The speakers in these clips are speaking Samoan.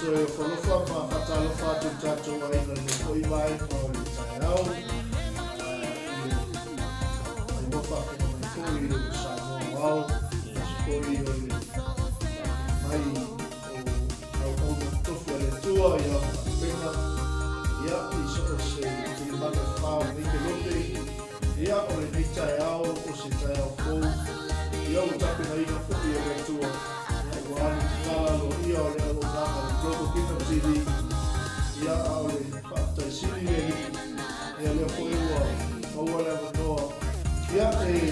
Toe ofo alofa ma faatalofa atu i le tatou aiga i lenei foi vaega o le taeao, i le maimoa faafofoga mai foi o Samoa aoao, aemaise foi o le faafofoga mai o auauna totofi a le Atua i ana faalupega, ia, i so o se tulimanu e fa o lenei kelope. Ia, o lenei taeao o se taeao fou, ia ua tapenaina foi e le Atua, ia, aua le tatala aloaia o le auaunaga a le Global Kingdom TV, ia, a o le faafetai sili le Alii, ia, lea foi ua maua le avanoa, ia, e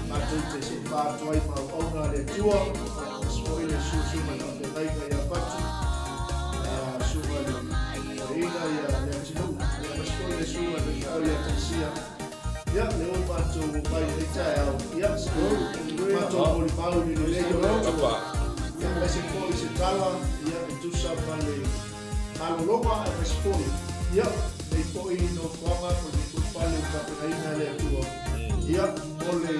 matou te seepa atu ai ma auauna a le Atua, ia, aemaise foi le susuga i le faafeagaiga ia Patu, ia, susuga i le toeaina ia Leatinuu, ia, aemaise foi le susuga i le faifeau ia Taisia. Ia, lea ua matou omai i lenei taeao, ia, se i matou molimau i le lelei o le Atua, ia, aemaise foi se tala, ia, e tusa ma le malologa, aemaise foi, ia, lenei foi nofoaga po o lenei foi fale ua tapenaina e le Atua, ia, mo le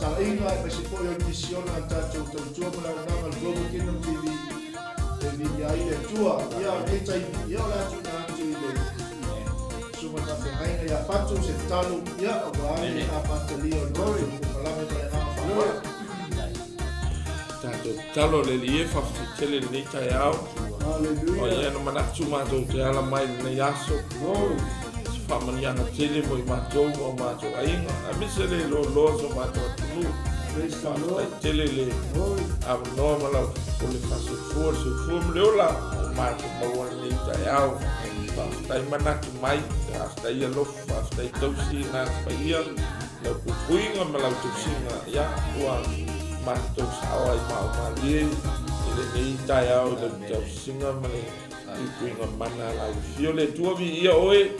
talaiga, aemaise foi o le misiona a le tatou tautua ma le auaunaga a le Global Kingdom TV e viia ai le Atua. Ia, o lenei taimi, ia, o le a tuuina atu i le susuga i le faafeagaiga ia Patu se tatalo, ia, aua le amatalia o le tatou polokalame ma le agaga faaaloalo. Tatou tatalo le Alii e faafetai tele i lenei taeao. O ia na manatu matou te ala mai i lenei aso. Se faamanuiaga tele mo i matou ma o matou aiga, aemaise le loaloa o so matou atunuu. Faafetai tele le avanoa ma lau o le faasoifua, le soifua ma le ola o matou maua lenei taeao. Faafetai manatu mai, faafetai alofa, faafetai tausi na paia, lau puipuiga ma lau tausiga, ia ua matou sao ai ma o malie i lenei taeao i lau tausiga ma le puipuiga mana lau afio le Atua viia oe,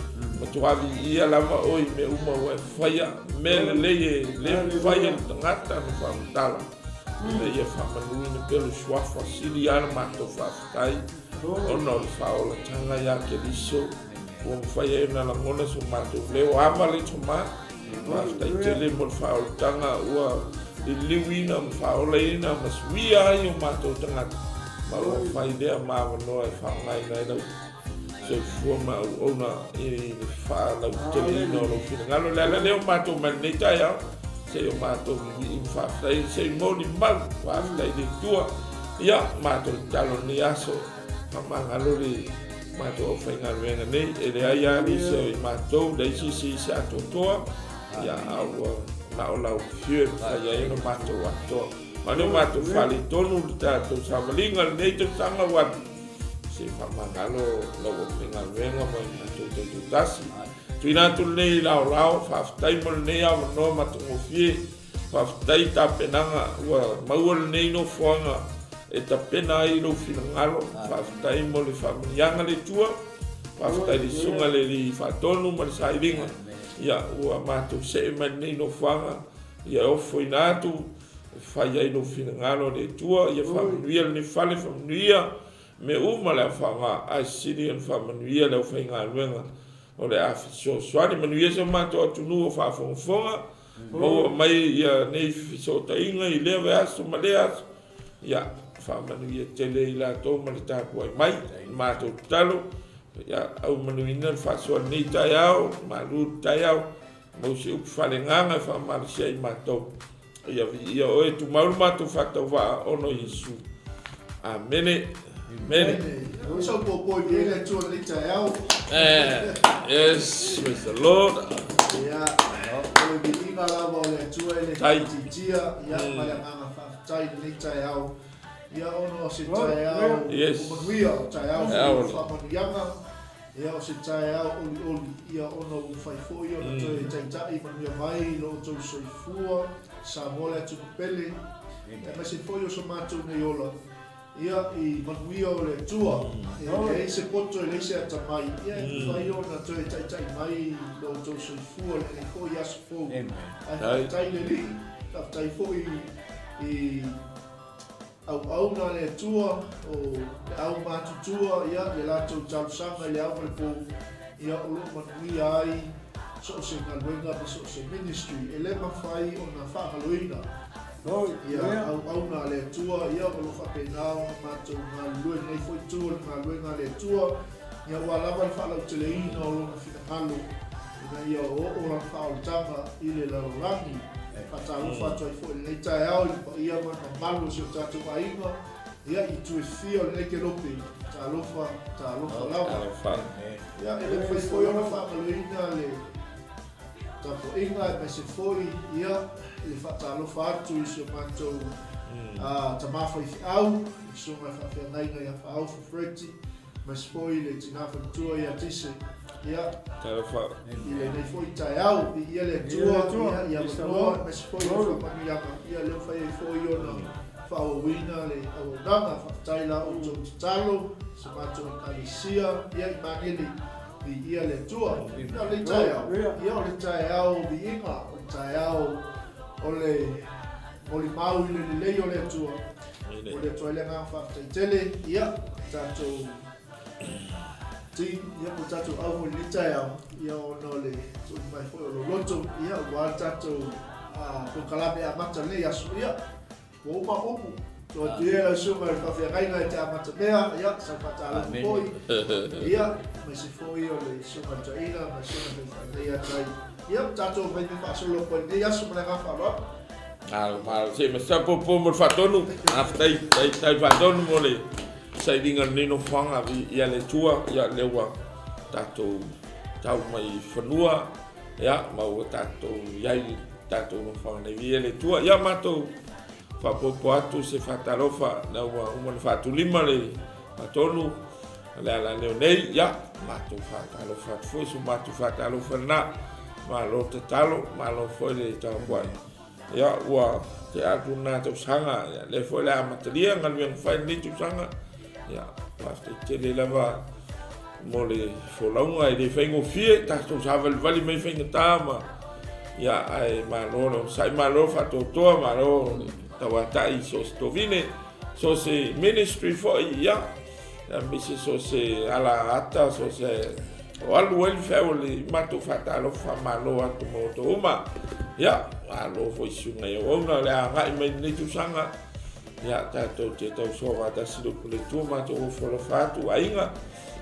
matua viia lava oe i mea uma ua e faia, mea lelei e le mafai e le tagata na faamatala, ina ia faamanuina pea le suafa sili lava le matou faafetai, ona o le faaolataga ia Keriso, ua mafai ai ona lagona so matou leo ava le tama. Faafetai tele mo le faaolataga ua liliuina ma faaolaina ma suia ai o matou tagata, ma ua fai lea ma avanoa e faaaogaina ai lau soifua ma auauna i le faalauteleina o lou finagalo. Le ala lea o matou mai lenei taeao, se i o matou vivii ma faafetai, se i molimau faafetai i le Atua. Ia, matou tatalo lenei aso, faamagalo le matou aufaigaluega nei, e leai lava nisi o i matou, leai se isi se atoatoa, ia, a ua na o lau afio e mafai ai ona matou atoa. Ma lea matou faaletonu le tatou savaliga lenei tausaga ua alu, se faamagalo lau aufaigaluega ma i matou taitoatasi. Tuuina atu lenei laolao, faafetai mo lenei avanoa matagofie, faafetai tapenaga ua maua lenei nofoaga e tapena ai lou finagalo, faafetai mo le faamanuiaga le Atua, faafetai le susuga le Alii Faatonu ma le sailiga, ia ua matou see mai lenei nofoaga, ia ofoina atu e fai ai lou finagalo le Atua, ia faamanuia lenei fale, faamanuia mea uma le afaga, ae sili ona faamanuia le aufaigaluega o le a fesoasoani. Manuia se matou atunuu o faafogafoga, maua mai ia nei fesootaiga i lea vaiaso ma lea aso, ia faamanuia tele i latou ma le tapuai mai, matou tatalo, ia aumanuina le faasoa lenei taeao, malu le taeao, mau se upu faaleagaga e faamalosia ai matou. Ia viia oe, tumau le matou faatauvaa ona o Iesu. Amene. Amene. Sau popo i le Atua lenei taeao. Yes, praise the Lord. Ia, o le viiga lava o le Atua e le titia, ia, ma le agaga faafetai lenei taeao. Ia, ona o se taeao o manuia, o taeao foi o faamanuiaga, ia, o se taeao olioli, ia, ona ua mafai foi ona toe taitai manuia mai lo outou soifua, Samoa le atunuu pele, aemaise foi o so matou nei ola, ia, i manuia o le Atua, e leai se poto, e leai se atamai, ia, e mafai ona toe taitai mai lo outou soifua lenei foi aso fou. Ae faafetai le Alii, faafetai foi i auauna a le Atua, o le au matutua, ia, le latou talosaga i le ao ma le po, ia, o lo o manuia ai so o se galuega ma so o se ministry. E le mafai ona faagaloina Ia auauna a le Atua, ia o lo o faapena ona matou galulue i lenei foi itu o le galuega a le Atua, ia aua lava le faalauteleina o Lona finagalo ina ia oooo Lana faaolataga i le lalolagi. E faatalofa atu ai foi i lenei taeao i le paia ma le mamalu o si o tatou aiga, ia i itu e fia o lenei kelope, talofa, talofa lava. Ia e le mafai foi ona faagaloina le tapuaiga aemaise foi ia le faatalofa atu i si o matou tama faifeau, le susuga i le faafeagaiga ia Faaofu Freddy, aemaise foi le tina faletua ia Tise, ia i lenei foi taeao, viia le Atua ia avanoa aemaise foi le faamanuiaga, ia lea ua fai ai foi ona faaauauina le auaunaga. Faafetai la outou tatalo, si matou ekalesia ia i Magele. Viia le Atua. Ia o lenei taeao, ia o le taeao o viiga, o le taeao o le molimau i le lelei o le Atua. Momoli atu ai le agaga faafetai tele, ia, tatou team, ia po o tatou au foi i lenei taeao, ia ona o le tuuina mai foi o lou loto, ia aua le tatou polokalame amata o lenei aso, ia, Ua uma upu, tuu atu ia i lau susuga i le faafeagaiga e te amatamea, ia, sau faatalofa foi, ia, aemaise foi o le susuga i le toeaina ma le susuga foi faalelei ia te ai. Ia, tatou omai mea faasolo atu ai i lenei aso ma le agaga faaaloalo. Malo, malo. Se ma sa popo mo le faatonu. Faafetai, tai, tai faatonu mo le sailiga o lenei nofoaga viia le Atua. Ia, lea ua tatou tau mai i fanua, ia, ma ua tatou i ai i tatou nofoaga nei. Viia le Atua. Ia, matou faapopo atu se faatalofa na ua uma ona faatulima le faatonu o le ala leo nei. Ia, matou faatalofa atu foi, so matou faatalofa lena. Malo tatalo, malo foi le tapuai. Ia, ua tea atu lena tausaga, ia, lea foi le amatalia galuega fai lenei tausaga. Ia, faafetai tele lava mo le folauga e le faigofie, tatou savalivali mai faigata ma ia, ae malo le onosai, malo faatoatoa, malo le tauatai i so o se tovine, so o se ministry foi, ia, aemaise so o se ala ata, so o se o alu ai le feau o le matou faatalofa faamalo atu ma outou uma. Ia, malo foi susuga i auauna o le a agai mai lenei tausaga. Ia, tatou te tausoa faatasi le upu le Atua, matou ofo alofa atu aiga.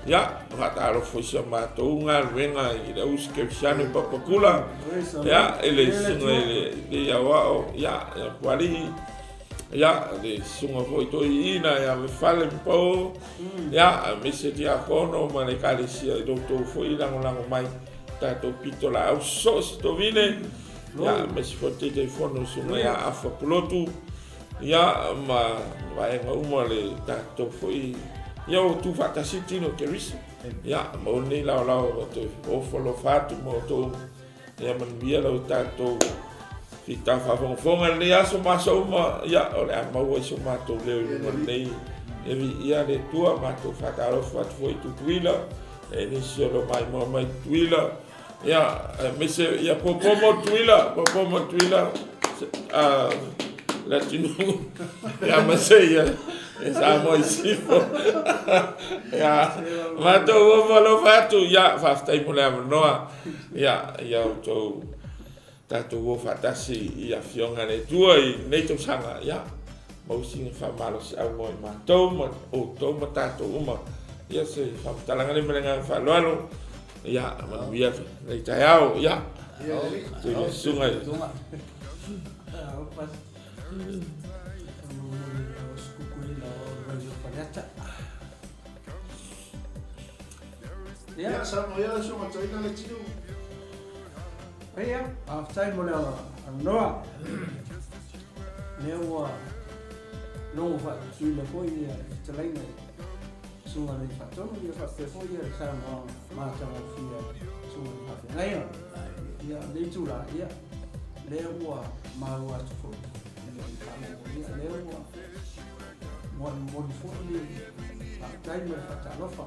Ia, faatalofa foi si a matou galuega i le ausi kerisiano i Papakula. Ia, i le susuga i le Leiauao, ia, ia Pualii. Ia, le susuga foi toeaina ia Vefale ma Pau. Ia, aemaise tiakono ma le ekalesia i lo outou foi lagolago mai. Tatou pitolaau soo se tovine. Ia, aemaise foi le Taitaifono susuga ia Afa Pulotu. Ia, ma vaega uma le tatou foi, ia ua tuufaatasi tino o Keriso. Ia, maua lenei laolao o toe ofo alofa atu ma outou. Ia manuia lau tatou fita faafogafoga i lenei aso ma aso uma. Ia, o le a maua i so matou leo i luga o lenei e viia le Atua. Matou faatalofa atu foi i Tutuila, e nisi o lo maimoa mai Tutuila. Ia, aemaise, ia popo mo Tutuila, popo mo Tutuila, le atunuu, ia ma se ia, e Samoa i Sifo. Ia, matou ofo alofa atu, ia, faafetai mo le avanoa, ia, ia outou tatou o faatasi i afioga a le Atua i lenei tausaga, ia, maua sina faamalosiau mo i matou ma outou ma tatou uma. Ia, se faamatalaga lea ma le agaga faaaloalo, ia, manuia lenei taeao, ia, se susuga i Ia, saunoa ia le susuga i le toeaina le tino. Ia, faafetai mo le avanoa. Lea ua logo faatutuila foi ia fetalaiga i susuga i le Faatonu, ia faapea foi ia le saunoaga matagofie a le susuga i le Faafeagaiga. Ia, lenei itula, ia, lea ua maua atu foi i le faalogo, ia, lea ua molimoli foi le faafetai ma le faatalofa.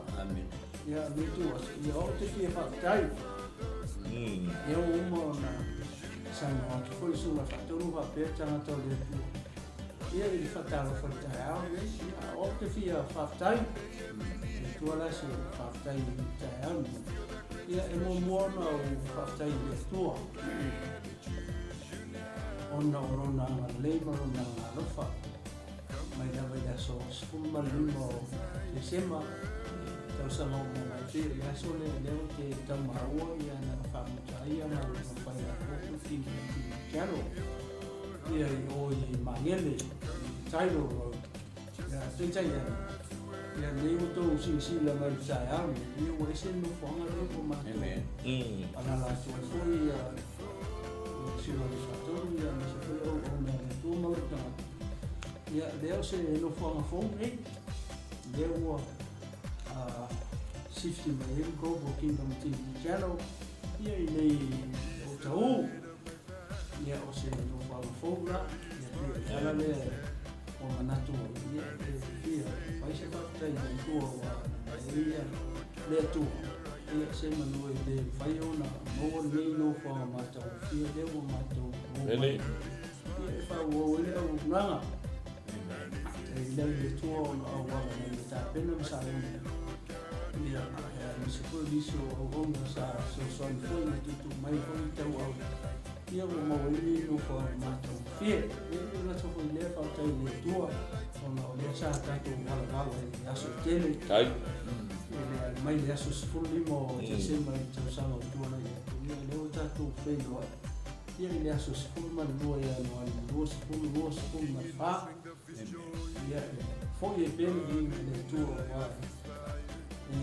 Ia, lenei itu aso, ia, ou te fia faafetai. Ia ua uma ona saunoa atu foi le Susuga Faatonu faapea le tagata o le Atua ia i le faatalofa i le taeao lenei. Ia, ou te fia faafetai. Le Atua la se faafetai i le taeao lenei. Ia, e muamua ona ou faafetai i le Atua. Ona o lona agalelei ma lona agalofa mai lava i le aso 15 o Tesema tausaga ua maua ai pea i le aso lea, lea ou te tau maua ia na faamuta ai galuega fai a Global Kingdom TV Channel ia i o i Magele i Tidal Road. Ia peitai ane, ia nei ua tou silasila mai i le taeao lenei, ia ua ese le nofoaga lea ua matou alaala atu ai foi ia le Susuga i le Faatonu ia aemaise foi le auauna a le Atua ma lou tagata. Ia lea o se nofoaga fou nei, lea ua shifti mai ai le Global Kingdom TV Channel ia i nei o Taʻu. Ia o se nofoaga fou la, ia pei o le ala lea ua manatu ai, ia e fia fai se faafetai i le Atua ua aumai ai ia le Atua. Ia se manu e le mafai ona maua lenei nofoaga matagofie lea ua matou maua mai. Ia e faaauau ai le auaunaga. E i le Atua ona auala nei e tapena ma sauni. Ia, aemaise foi o nisi o auauna sa fesoasoani foi ma tuutuu mai foi i tauau. Ia ua maua ai lenei nofoaga matagofie. Ia e le gata foi i lea, faafetai i le Atua ona o lea sa tatou valavala i aso e tele. Mai le aso 15 o Tesema i le tausaga ua tuanai atu, ia lea ua tatou feiloai ia i le aso 12 Ianuari 2024. Ia e foi ai pea le viiga i le Atua aua e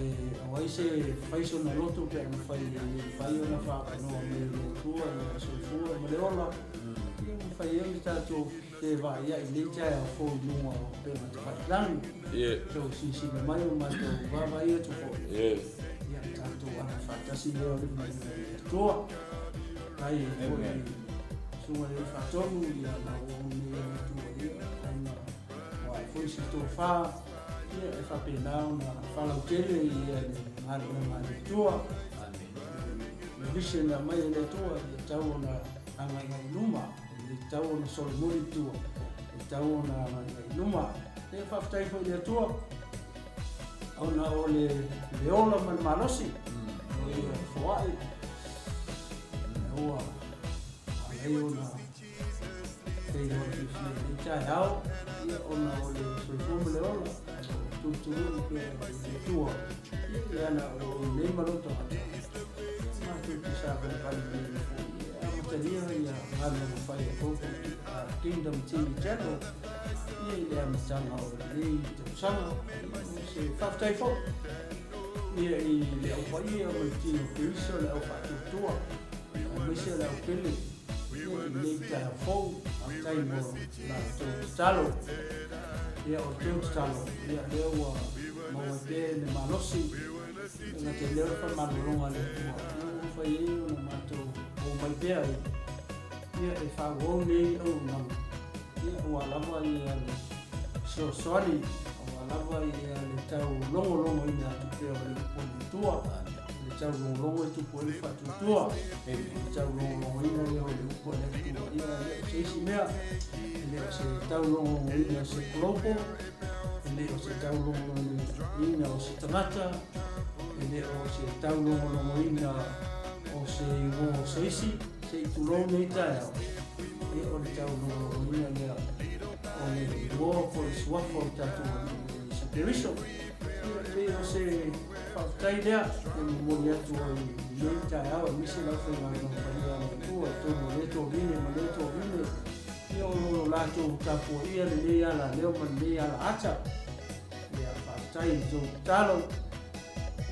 o ai se fai sona loto pe a mafai e le mafai ona faaavanoa mai e le Atua ia soifua ma le ola. Ia ua mafai ai ona tatou fevaaiai i lenei taeao fou i luga o upega tafailagi. Tou silasila mai o matou vaavaai atu foi. Ia tatou ala faatasi lea o le viiga i le Atua. Tai ai foi i susuga i le Faatonu ia ma ua ou nei le Atua ia ona ua ae foi se tofa ia e faapena ona faalautele ia le galuega a le Atua. Le vision e aumai e le Atua ia tau ona agaigai i luma, e le tau ona solomuli i tua, e tau ona agaigai i luma. Ia faafetai foi i le Atua ona o le ola ma le malosi o ia foai ua alai ona feiloai fiafia i lenei taeao ia ona o le soifua ma le ola o tulutulu'i pea i le Atua ia i ana o nei ma lou tagata matou te savalivali mai ai foi e amatalia ia galuega fai a Global Kingdom TV Channel ia i le amataga o lenei tausaga. Ia o se faafetai foi ia i le au paia ma le tino Keriso, le au faatuatua aemaise le au pele ia i lenei taeao fou. Faafetai mo la outou tatalo. Ia o le tou tatalo ia lea ua maua ai pea le malosi e gata i lea o le faamalologa a le Atua ia ua mafai ai ona matou omai pea ia e faaauau nei auaunaga ia aua lava ia le fesoasoani, aua lava ia le tau logologoina atu pea o le upu a le Atua, le tau logologo e tupu ai le faatuatua, le tau logologoina lea o le upu a le Atua ia e le o se isi mea, e le o se tau logologoina o se global, e le o se tau logologoina o se tagata, e le o se tau logologoina o se igoa o se isi, se i tulou nei taeao, ia o le tau logologoina lea o le igoa po o le suafa o le tatou Alii o Iesu Keriso. Ia pei o se faafetai lea e momoli atu ai i lenei taeao aemaise le aufaigaluega paia a le Atua i totonu o lea toavine ma lea toavine, ia o lo latou tapuaia lenei ala leo ma lenei ala ata. Ia faafetai i tou tatalo.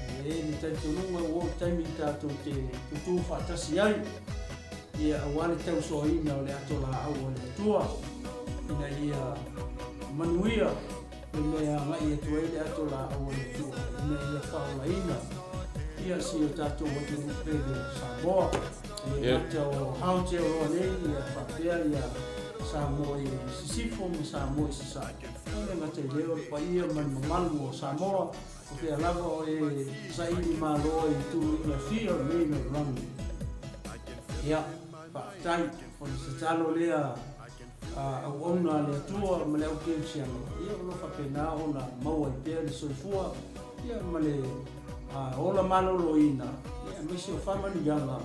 E i ai le talitonuga ua oo le taimi tatou te tutū faatasi ai, ia aua le tausoaina o le ato laau a le Atua, ina ia manuia le mea e agai atu ai le ato laau a le Atua, ina ia faaolaina ia si o tatou atunuu pele Samoa. E le gata o Aotearoa nei, ia faapea ia Samoa i Sisifo ma Samoa i Sasae. E le gata i lea o le paia ma le mamalu o Samoa, o fea lava o e saili malo ai i tuluiga fia o lenei lalolagi. Ia, faafetai, o le tatalo lea a auauna a le Atua ma le au kerisiano, ia o lo o faapena ona maua ai pea le soifua ia ma le ola maloloina. Aemaise o faamanuiaga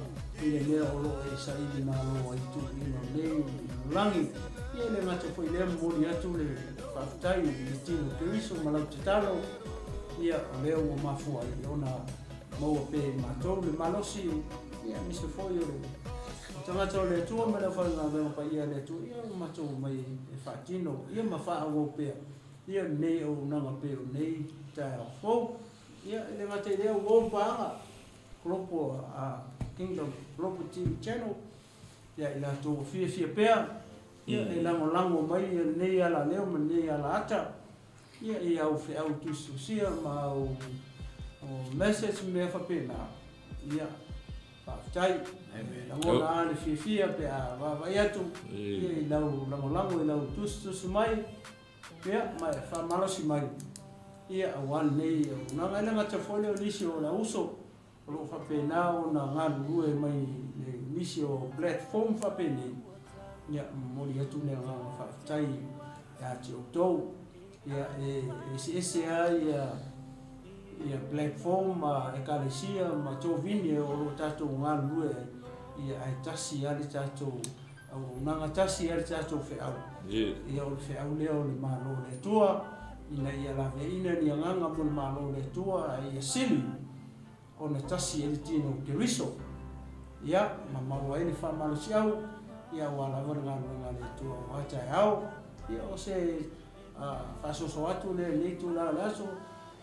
i le mea o lo o e saili malo ai tuuina o nei lalolagi. Ia e le gata foi i lea, momoli atu le faafetai i le tino o Keriso ma lau tatalo, ia o lea ua mafua ai ona maua pea e matou le malosi, ia aemaise foi o le tagata o le Atua ma le aufaigaluega paia a le Atua, ia ua matou omai e faatino ia ma faaauau pea ia lenei auaunaga pei o lenei taeao fou. Ia e le gata i lea, ua ou paaga Global Kingdom Global TV Channel, ia i latou ua fiafia pea ia e lagolago mai ia lenei alaleo ma lenei alaata ia i au feau tusitusia ma au message ma mea faapena. Ia faafetai. E lagona lava le fiafia pe a vaavaai atu ia i lau lagolago i lau tusitusi mai ia ma e faamalosi mai ia aua lenei auaunaga. E le gata foi lea o nisi o le auso o lo o faapena ona galulue mai le nisi o platform faapenei, ia momoli atu le agaga faafetai ia te outou. Ia e eseese lava ia platform ma ekalesia ma tovini o lo o tatou galulue ai, ia ae tasi lava le tatou auaunaga, tasi lava le tatou feau. Ia o le feau lea o le Malo o le Atua, ina ia laveaiina ni agaga mo le Malo o le Atua, ae ia sili ona tasi ai le tino o Keriso, ia ma maua ai le faamalosiau, ia aua lava le galuega a le Atua aua taeao. Ia o se faasoaso atu lea i lenei itula o le aso,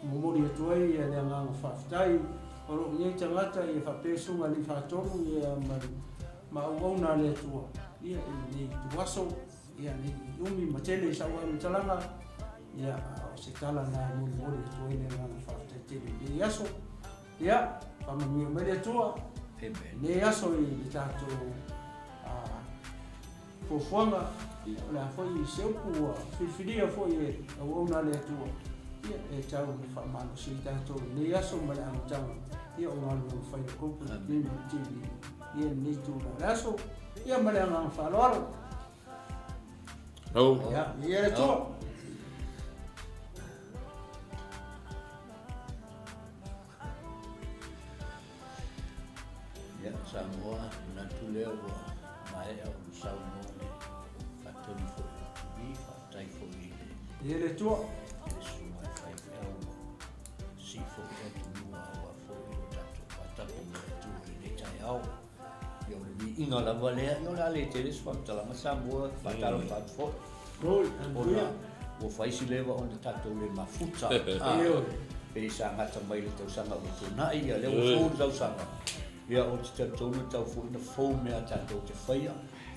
momoli atu ai le agaga faafetai o lou nei tagata, ia faapea susuga alii faatonu ia ma auauna a le Atua ia i lenei ituaso, ia nei umi ma tele i sau faamatalaga, ia o se tala na molimoli atu ai le agaga faafetai tele i lenei aso. Ia faamanuia mai le Atua lenei aso i le tatou fuafuaga, ia o le a foi se upu ua filifilia foi e auauna a le Atua, ia e tau ina faamalosi ai tatou i lenei aso ma le amataga ia o galuega fai a Global Kingdom TV ia lenei itula o le aso, ia ma le agaga faaaloalo. Ia, ia le Atua. Ia, Samoa, manatu lea ua maea ona saunoa le faatonu foi o le TV, faafetai foi i le Ia le Atua. Le susuga i faifeau ua sii foi le atunuu aua foi lo tatou faatapu ma le Atua i lenei taeao. Ia, o le viiga lava lea, ia o le a le tele se faamatalaga Samoa, faatalofa atu foi. Ona ua fai si leva ona tatou le mafuta. Pei sa gata mai le tausaga ua tuanai, ia lea ua fou le tausaga. Ia o te talitonu tau foi na fou mea tatou te faia,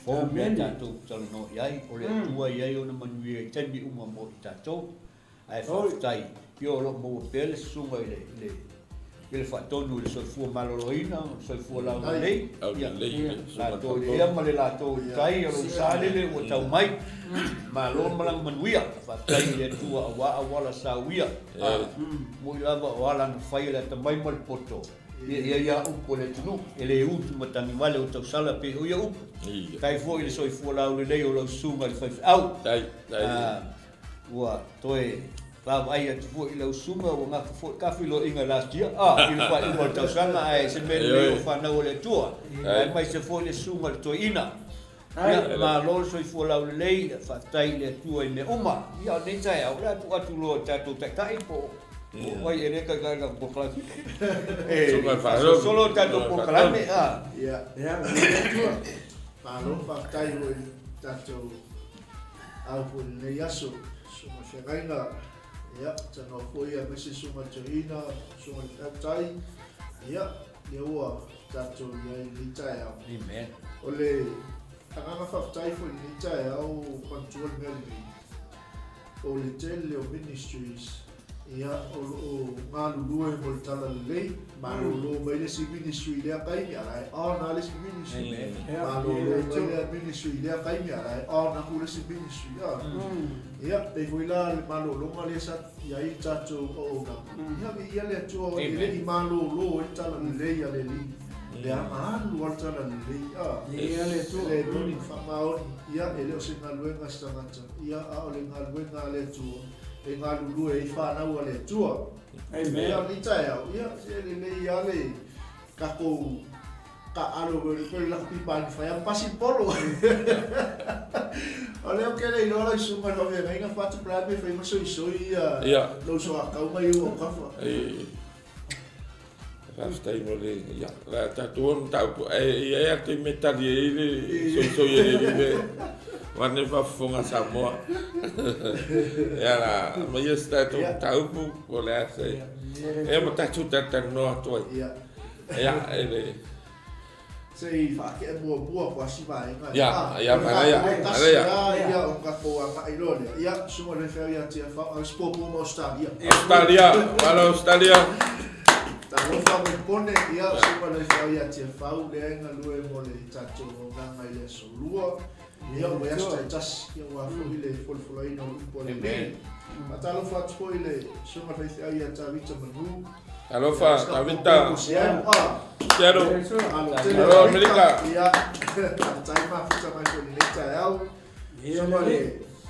fou mea tatou te talanoa i ai, o le Atua i ai ona manuia i taimi uma mo i tatou. Ae faafetai, ia o lo o maua pea le susuga i le faatonu i le soifua maloloina, o le soifua laulelei, ia latou i le ea ma le latou i le tai, o lou sa lele ua tau mai, malo malaga manuia, faafetai i le Atua aua auala sauia, moi lava o ala na fai e le atamai ma le poto, ia ia upu o le atunuu, e le utu matagivale o tausala pe o ia upu, tai foi i le soifua laulelei o lau susuga i le faifeau, ua toe vaavaai atu foi i lau susuga ua gafa foi kafiloiga last year i le faaiuga o le tausaga, ae se mea lelei o fanau o le Atua, ae maise foi le susuga i le toeaina. Ia malo le soifua laulelei, faafetai i le Atua i mea uma. Ia o lenei taeao, o le a tuu atu loa i le tatou taitai po o ai e le taitai na polokalame. E solo tatou polokalame. Ia, Ia, le Atua. Malo faafetai foi i tatou au foi i lenei aso, susuga feagaiga, ia, tanoa foi aemaise susuga toeaina, susuga i le feautai, ia, lea ua tatou i ai i lenei taeao. Amen. O le agaga faafetai foi i lenei taeao, manatua le mea lenei, o le tele o ministries, ia, o lo o galulue mo le talalelei, malolo mai le isi ministry i lea taimi, a la e on lava le isi ministry. Amen. Malolo mai lea ministry i lea taimi, a la e on aku le isi ministry. Ia, pei foi la le malologa lea sa i ai le tatou auaunaga. Ia, viia le Atua o le le i malolo ai le talalelei a le Alii. Le aga alu lava le talalelei. Ia le Atua. Le moni faamaoni, ia, e le o se galuega se tagata, ia, a o le galuega a le Atua, e galulue ai fanau a le Atua. Amen. Ia, lenei taeao, ia, se lelei lava le Takou ka alo ko le la pipa ni fa pasi polo. O leo ke le iloa lau suga le faafeagaiga faatupulae pe fai ma soisoi ia lou soakau mai ua kafa. Faafetai mo le ia la tatou mataupu e ia ia te me tali ai le soisoi e le le wane faafofoga Samoa. Ia la ma ia se tatou mataupu po o le a se e ma tatou talatalanoa atu ai. Ia e le se i faakea muamua po asi vaega. Ia, ia, manaia, manaia. Ia, o tatou agai loa lea. Ia, susuga le faifeau ia Tiafau, a o se popo ma Australia. Australia, malo Australia. Talofa mai pone, ia, susuga le faifeau ia Tiafau, lea e galue mo le tatou auaunaga i le aso lua. Ia, o vaiaso taitasi, ia ua foi le folafolaina o le upu a le Alii. Faatalofa atu foi i le susuga le faifeau ia Tavita Manu. Alofa, Tavita. Seattle. Alo Amerika. Ia, faafetai mafuta mai foi i lenei taeao. Susuga le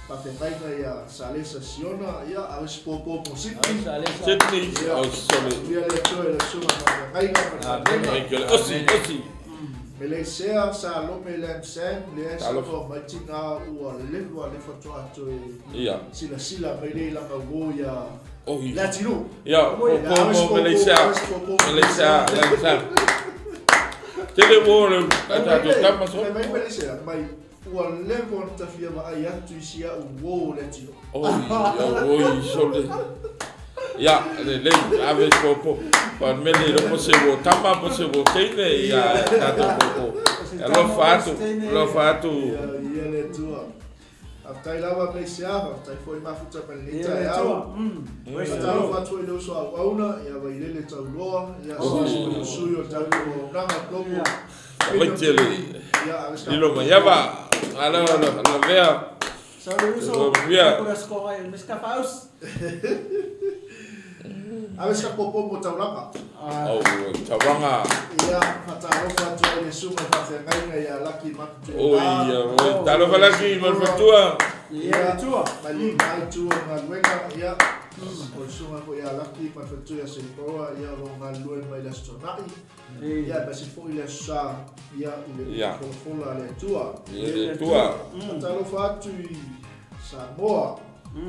faafeagaiga ia Salesa Siona, ia, a o se popo mo Sydney. Sydney, au sole. Ia le Atua i le susuga faafeagaiga ma le faafeagaiga. Osi, osi. Malaysia, Salome Lamsang, lea sa mai tina ua leva le fatoa atu e silasila mai lei langa uo ia le atinuu. Ia, popo mo Malaysia, Malaysia, Lamsang. Tele uo le tatou tama so. Mai Malaysia, mai ua leva ona tafia vaai atu i sia uo le atinuu. Oi, oi, sole. Ia, lelei, ave popo. Pa mele ro po se wo tama po se wo teine ia tatou popo. Alofa atu, alofa atu. Ia le Atua. Faafetai lava Malaysia, faafetai foi mafuta mai lenei taeao. Faatalofa atu foi i le uso auauna, ia Vailele Tauloa, ia sui o le tatou auaunaga Global. Vaitele. Lilo maiava. Alo, alo, vea. Sa le uso. Vea. Ave sa popo mo taulanga. Oh, taulanga. Ia, faatalofa atu ai le susuga faafeagaiga ia Laki Matutua. Oi, oi, talofa Laki Matutua. Ia, mali mai tua galuega, ia. O le susuga foi ia Laki Matutua ia Seipoa, ia o lo galulue mai le Aso Toonai. Ia, ma se foi le aso sa, ia, i le folafola a le Atua. Ia le Atua. Faatalofa atu i Samoa,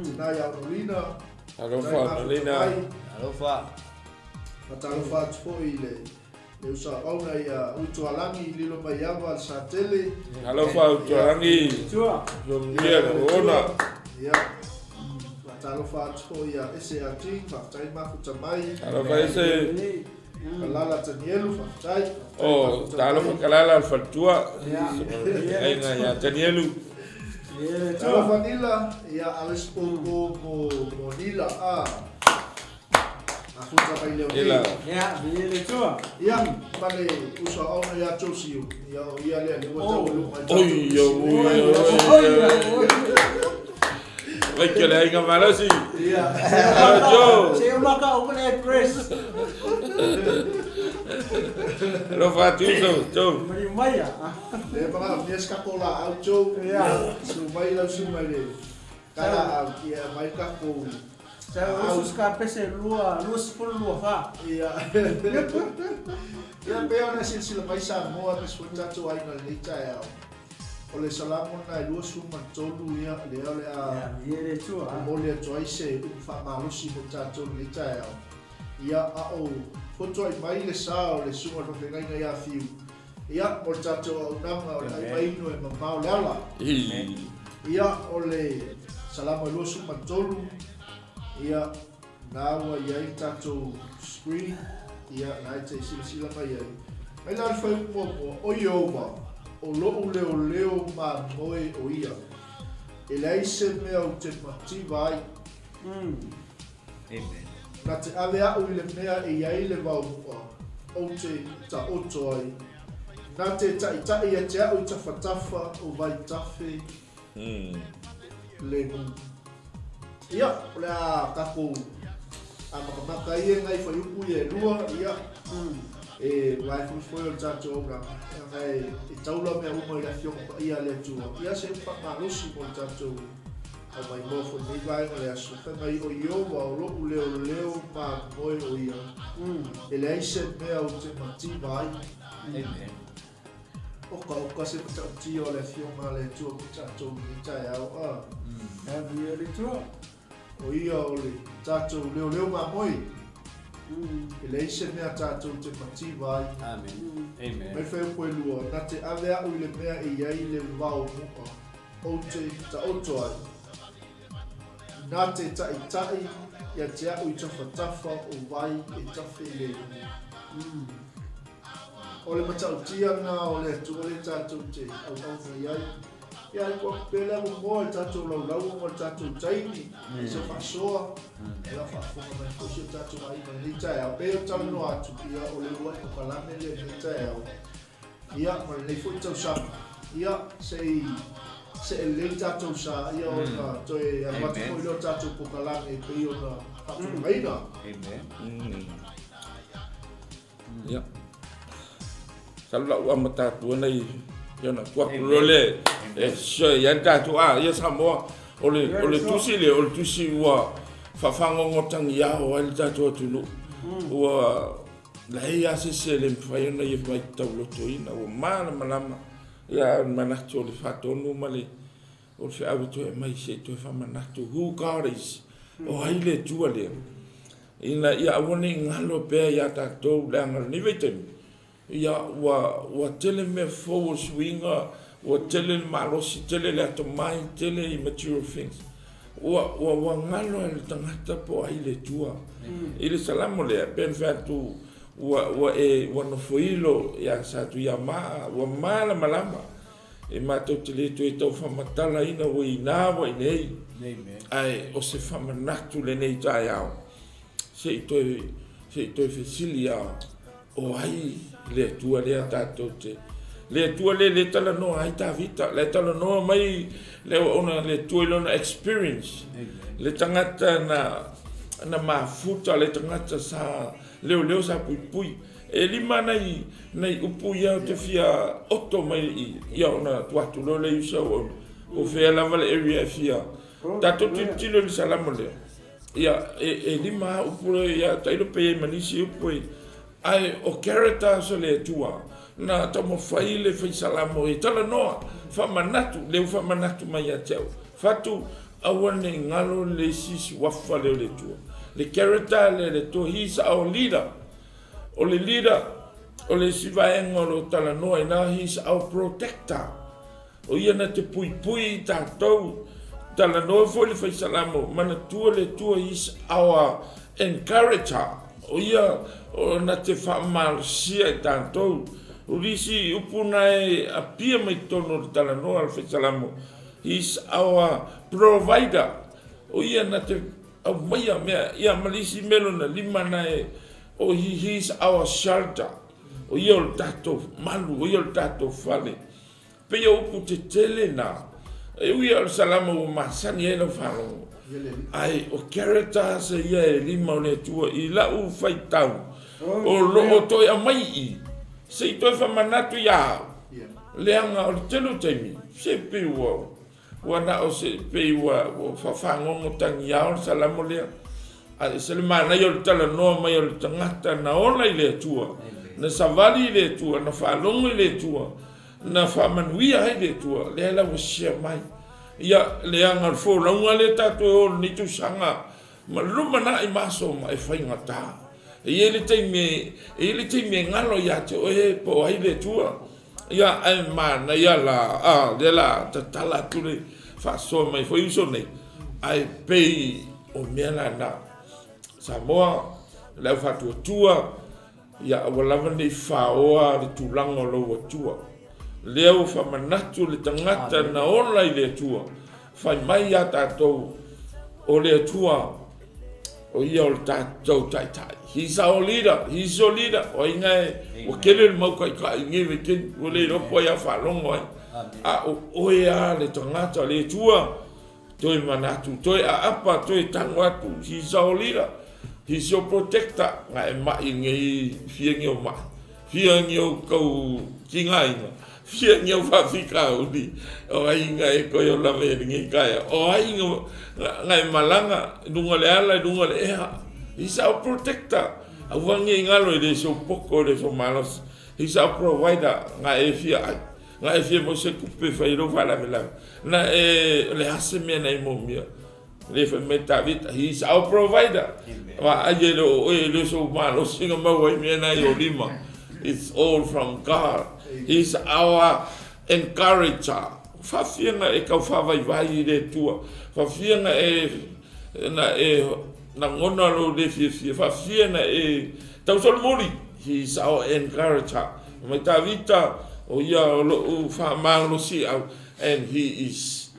tina ia Onolina. Alofa, Onolina. Alofa. Faatalofa atu foi i le uso auauna ia Utualagi lilo mai ava le Satele. Alofa Utualagi. Ia ona. Ia. Faatalofa atu foi ia SAT, faafetai mafuta mai. Alofa ese. Kalala Tanielu, faafetai. Oh, talofa Kalala le faletua. Aiga ia Tanielu. Talofa Nila, ia ave se popo mo Nila. Afuta mai leo nei. Ia, le Atua. Ia, ma le uso auauna ia Josio. Ia, o ia lea, le ua tau lu mai. Oi, oi, oi. Vai que le aiga malosi. Ia. Jo. Se uma ka o le address. Alofa atu uso, Jo. Mari mai ia. Le pa mia ska kola au Jo. Ia. Su mai lau su mai le. Kala au ia mai ka ko. Sa uso ska pese lua, lua sefulu lua fa. Ia. Ia pe ona silasila mai Samoa ma se foi tatou aiga lenei taeao. O le salamo lena e 23 ia lea o le a Ia le Atua. momoli atu ai se upu faamalosi mo tatou lenei taeao. Ia a o fotuai mai le sa o le susuga o le faafeagaiga ia Fiu. Ia mo le tatou auaunaga o le aimaino e mamao le ala. Ia o le salamo e 23 ia na ua iai le tatou screen ia na e te silasila mai ai. Mai la le whai muamua, o Ieova, o lou leoleo mamoe o ia. E leai se mea o te mativa ai. Amen. Na te ave au i le mea e iai le vaomua, o te taoto ai. Na te taʻitaʻi ia te au i tafatafa o vaitafe le nu. Ia, o le a takou a makamaka ia ngai whaiupu ia e lua, ia. E vai foi o le tatou auaunaga. Ngai e taula mea uma i le afioga paia le Atua. Ia se upu faamalosi mo le tatou Au mai mo foi nei vaega o le aso. Fai mai o Ieova o lo'u leoleo mamoe o ia. E leai se mea ou te mativa ai. Amen. Oka oka se matautia o le Afioga a le Atua mo tatou i lenei taeao a. Aviia le Atua. O ia o le tatou leoleo mamoe. E leai se mea tatou te mativa ai. Amen. Amen. Mai fuaiupu e lua, na te ave a'u i le mea e i ai le vao mu'a, ou te taoto ai. Na te ta'ita'i ia te a'u i tafatafa o vai e tafe lemu. O le matautia lena o le Atua lea tatou te auauna i ai. Ia, ai kua pea le avanoa i le tatou laulauga ma le tatou taimi, i se faasoa, ia faafofoga mai foi si o tatou aiga i lenei taeao. Pei ona talanoa atu, ia o le uluai kokalame lea i lenei taeao, ia ma lenei foi tausaga. Ia, se i see lelei le tatou sa, ia ona toe alu atu foi lea o tatou kokalame e pei ona faatulagaina. Amen. Ia. Masalo la ua amata atu ai ia ona tuu atu loa lea e share i ai le tatou a ia Samoa o le o le tusi lea o le tusi ua faafagogotagiao ai le tatou atunuu. Ua leai lava se isi e le mafai ona ia faitaulotoina ua malamalama ia ae o le manatu o le faatonu ma le o le feau e toe aumai se i toe faamanatu who God is. O ai le Atua lea? Ina ia aua ne i galo pea ia tatou leaga o lenei vaitaimi, ia ua ua tele mea fou o le suiga, ua tele le malosi, tele le atamai, tele i material things. Ua ua ua galo e le tagata po o ai le Atua. I le Salamo lea, pei ona fai atu ua ua e ua nofoilo ia Satuiamaa, ua malamalama e matou te le toe tau faamatalaina ua i ina ua i inei, ae o se faamanatu lenei taeao, se i toe, se i toe fesili lava, o ai le Atua lea tatou te, le Atua lea lea e talanoa ai Tavita, la e talanoa mai le auauna a le Atua i lona experience, le tagata na, na mafuta, le tagata sa leoleo sa puipui. E lima nai, nai upu ia ou te fia oto mai i, ia ona tuu atu loa lea i uso auauna. Po o fea lava le area e fia. Tatou tilotilo i le Salamo lea. Ia, e, e lima lava upu lea, ia tailo pe i ai ma nisi upu e, ae o characters o le Atua, na taumafai le fai Salamo e talanoa, faamanatu, lea ua faamanatu mai ia te au. Fatu, aua ne i galo le isi suafa lea o le Atua. Le character lea le Atua, he is our leader. O le leader, o le isi vaega o lo o talanoa i ina, he is our protector. O ia na te puipui i tatou. Talanoa foi le Faisalamo, manatua le Atua, he is our encourager. O ia na te faamalosia i tatou. O nisi upu na e apia mai totonu o le talanoa a le Faisalamo, he is our provider. O ia na te aumaia mea, ia ma le isi mea lona lima na e O he, he is our shelter. O ia o le tatou malu, o ia o le tatou fale. Pei o upu tetele na. E ui o le Salamo ua masani ai lau faalogo. Ae o characters ia e lima o le Atua i lau faitau o lo o toe aumai i i se i toe faamanatu ia au. Leaga o le tele o taimi, se pei ua Ua na o se pei ua faafagogo tagiao le Salamo lea, ae ese le manaia o le talanoa mai o le tagata na ola i le Atua, na savali i le Atua, na faalogo i le Atua, na faamanuia ai le Atua, lea la ua share mai. Ia, leaga o le folauga lea tatou e o i lenei tausaga ma lumanai ma aso ma e faigata. E i ai le taimi e, e i ai le taimi e galo ia te oe po o ai le Atua. Ia, ae manaia la, a, lea la tatala atu le faasoa mai foi uso nei, ae pei o mea la na. Samoa, le au faatuatua, ia aua lava ne i faoa le tulaga o lou Atua. Lea ua faamanatu le tagata na ola i le Atua, fai mai ia tatou, o le Atua, o ia o le tatou taitai. He's our leader, he's your leader. O ai gae, ua tele le mau taitai i nei vaitaimi, ua le iloa po o ai a faalogo ai. A o oe lava le tagata, le Atua, toe manatu, toe aapa, toe tago atu, he's our leader, he's your protector. Ga e mai nei fia nei o mai, Fia ni o kau tingainga. Fia ni au faafikauli o aiga e koe o lava e lenei taeao. O aiga na e malaga i luga o le ala i luga o le ea. He's our protector. Aua nei galo e le sou poto e le sou malosi. He's our provider. Na e fia ai. Na e fia mo se tupe e fai ai lou faalavelave. Na e o le a se mea na e moomia. Le fai mai Tavita, he is our provider. Vaai e le o oe e le o sou malosi na maua ai mea na i ou lima. It's all from God. He is our encourager. Faafia na e tau faavaivai i le Atua. Faafia na e na e lagona lou le fiafia. Faafia na e tausolomuli. He is our encourager. Mai Tavita, o ia o lou faamalosiau and he is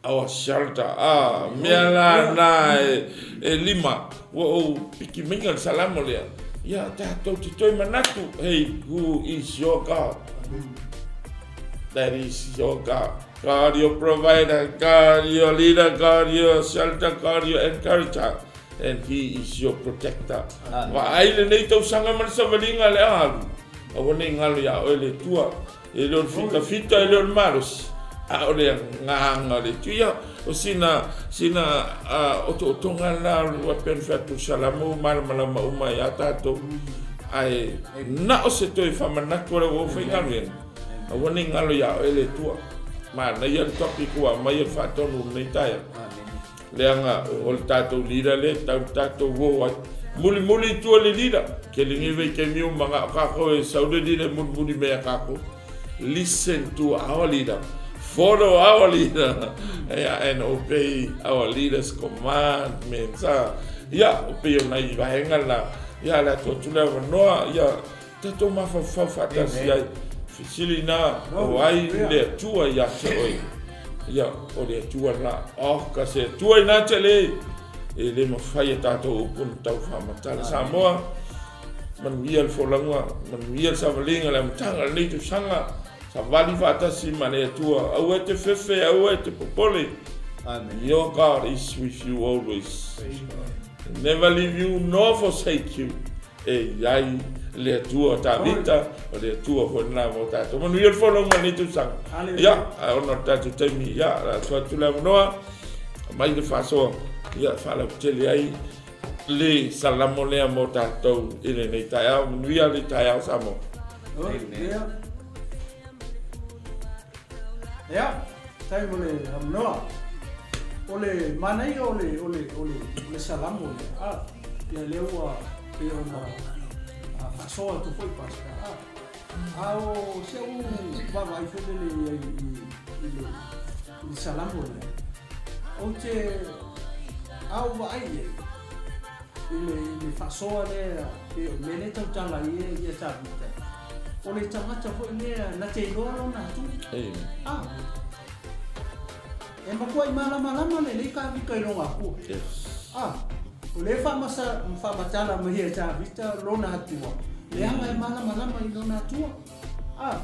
our shelter. Ah, mea la na e lima ua ou piki maiga le salamo lea. Ia tatou te toe manatu, hey, who is your God? That is your God. God your provider, God your leader, God your shelter, God your encourager, and He is your protector. Vaai lenei tausaga ma le savaliga le alu. Aua nei galo iā oe le Atua. E le o le fitafita, e le o le malosi, a o le agaga o le Atua. Ia, o sina, sina otootoga lena o le ua pei ona fai atu i le Salamo ua malamalama uma ai lava tatou. Ae na o se toe faamanatu o le ua ou faigaluega, aua ne i galo iā oe le Atua. Manaia le topic ua aumai e le faatonu i lenei taeao. Leaga o le tatou leader lea e tau le tatou uo ai. Mulimuli i tua le leader. Tele nei vaitaimi ua manao kākou e sau le leader e mulimuli mai ia kākou. Listen to our leader. Follow our leader. Yeah, and obey our leader's commandments. Ia, o pei o nai vaega la, ia le atu atu le avanoa, ia, tatou mafaufau faatasi ai. Fesili na, o ai le Atua ia te oe? Ia, o le Atua la, oh, ka se Atua ina te le, e le mafai e tatou upu ona tau faamatala. Samoa, manuia le folauga, manuia le savaliga, le amataga o lenei tausaga, savali faatasi ma le Atua. Aua e te fefe, aua e te popole. Amen. Your God is with you always. Amen. Never leave you nor forsake you. E i ai le Atua o Tavita, o le Atua foi lena mo tatou. Manuia le folauga o lenei tausaga. Ia, ona o le tatou taimi, ia, o le a tuu atu le avanoa, mai le faasoa, ia, faalautele ai le salamo lea mo tatou i lenei taeao. Manuia le taeao Samoa. Amen. Ia, faafetai mo le avanoa. O le manaia o le, o le, o le, o le salamo lea, a, ia lea ua pei ona faasoa atu foi Pastor, a, a o si au vaavaai foi lele i ai i, i le, i le salamo lea, ou te, a ou vaai i ai, i le, i le faasoa lea, pei o le mea lea e tautala ai e ia Tavita, o le tagata foi lea na te iloa lona Atua. A, E matuai malamalama lelei Tavita i lona Atua. A, o lea e faamasa, faamatala mai e Tavita lona Atua, leaga e malamalama i lona Atua. A,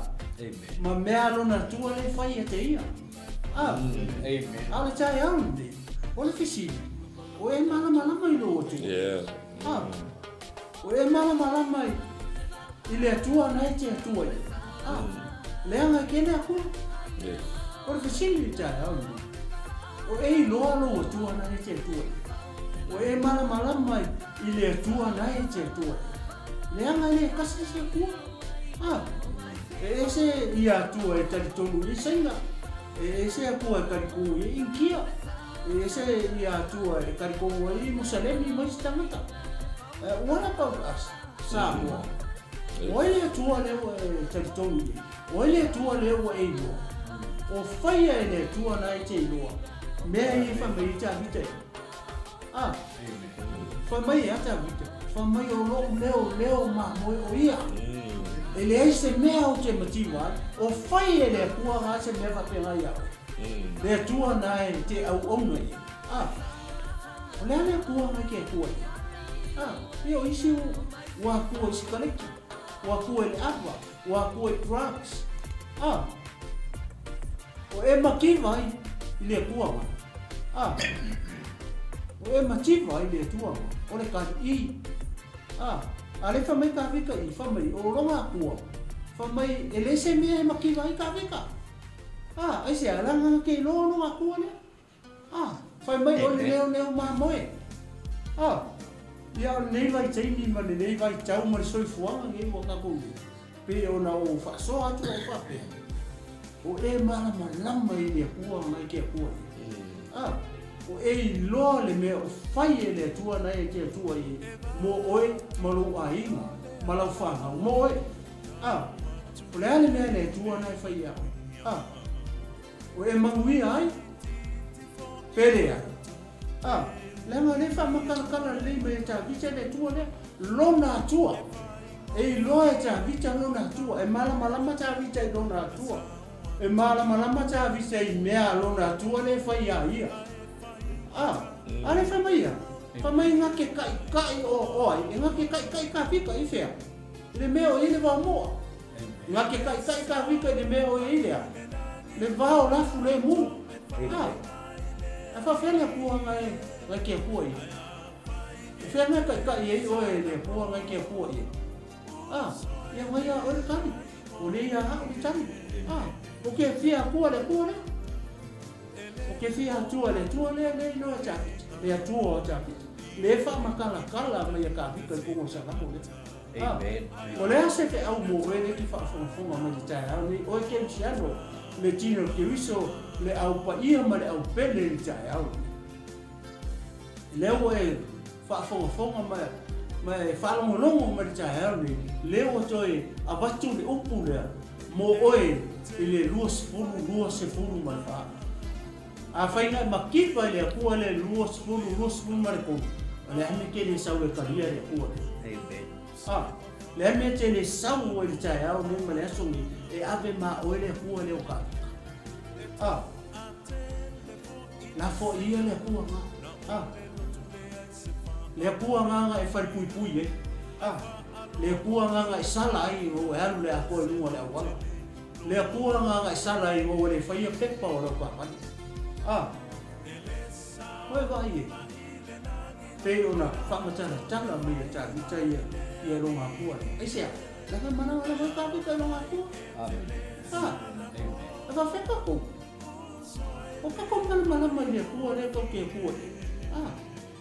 ma mea a lona Atua lea e fai ia te ia. A, a o le taeao lenei, o le fesili, o e malamalama i lou Atua? A, o e malamalama i le Atua na e te Atua ia? A, leaga e kele Atua. O le fesili i le taeao lenei, o e iloa lou Atua na e te Atua ia? O e malamalama i le Atua na e te Atua ia? Leaga e le tasi se Atua. A, e ese ia Atua e talitonu i ai Saina, e ese Atua e talitonu i ai Inikia, e ese ia Atua e talitonu ai Musalemi ma isi tagata. What about us, Samoa? O ai le Atua lea ua e talitonu i ai? O ai le Atua lea ua e iloa? O faia e le Atua na e te iloa mea ia e fai mai ai Tavita ia. A, fai mai e a Tavita, fai mai o lou leo leo mamoe o ia. E leai se mea ou te mativa ai, o fai e le Atua ga se mea faapena ia oe. Le Atua na e te auauna ia. A, o le a le Atua na e te Atua ia? A, ia o isi ua atua i sikaleki, ua atua i le ava, ua atua i drugs. A, o e mativa ai i le Atua ga. A, o e mativa ai i le Atua ga, o le kali'i. A, A le whamai ka vika i whamai o ronga akua. Whamai e le se mea he makiwa i ka vika. Ah, ai se alanga ke loa ronga akua lea. Ah, whamai o le leo leo mamoe. Ah, ia o nei vai teimi ma le nei vai tau ma le soifuaga nei ua tatou pe ona ou faasoa atu ou faapea o e malamalama i le Atua mai ke Atua ah o e iloa le mea o fai e le Atua na e te Atua i mo oe ma lou aiga ma lau fanau mo oe ah o le a le mea le Atua na e fai ia oe ah o e manuia ai pele ai ah leaga le faamakalakala lelei mai e Tavita le Atua lea lona Atua e iloa e Tavita lona Atua e malamalama Tavita i lona Atua e malamalama Tavita i mea a lona Atua le fai ia ia ah a le fai mai ia fai mai nga ke kai kai o o ai e nga ke kai kai ka fika i fea i le mea o i le vaomoa nga ke kai kai ka fika i le mea o i le a le vao lafu le mu ah a faafea le Atua ngai ngai ke Atua ia e fea ngai kai kai ai oe le Atua ngai ke Atua ia ah ia ngai a oe le tali o le ia au le tali ah o ke fia Atua le Atua lea o ke fia Atua le Atua lea le iloa Tavita le Atua o Tavita le faamakalakala mai e ka fika i kogo salamo lea. Amen. O le ase fe au mo oe le ki faafogafoga mai le taeao nei oe kerisiano le tino Keriso le au paia ma le au pele i le taeao lea ua e faafogafoga ma e faalogologo mai le taeao nei lea ua toe avatu le upu lea mo oe i le 2024 a whainga e makipa i le Atua le 2023 o le ame ke le sau e kalia le Atua le. Amen. Ah, le ame te le sau e le taeao nei ma le aso nei e ave ma oe le Atua le o ka. Ah, la fo ia le Atua ngā. Ah, le Atua ngā ngā e whare pui pui e. Ah, le Atua ngā ngā e sala ai o e alu le akoa i lunga le awala. Le Atua ngā ngā e sala ai o e le whaia pepa o lau kapani. Ah, oe vai e. Pe ona whaamatala tala mai e Tavita ia ia ronga akua le. Ai sea, langa manawa la mai ka ronga akua. Amen. Ah, Amen. e whawheka kou. O kako malamalama i le Atua le kau ke Atua e. Ah,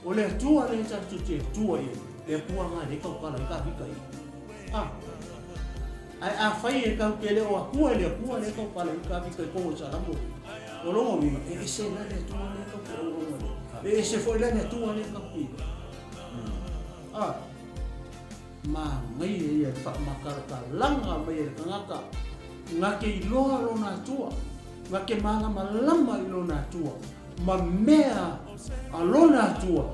o le Atua le tātou te Atua e. Le Atua ngā le kau kala i ka hika i. Ah, ai a whai e kau ke le o Atua le Atua le kau kala i ka hika i kongo salamo. O longo winga, e ese la le Atua le kau ke o longo le. E ese foi la le Atua le kau ke. Ah, ma ngai e ia whaamakalaka mai e le kangaka. Ngā ke iloa lona Atua. Ngā ke malamalama i lona Atua. Ma mea a lona Atua.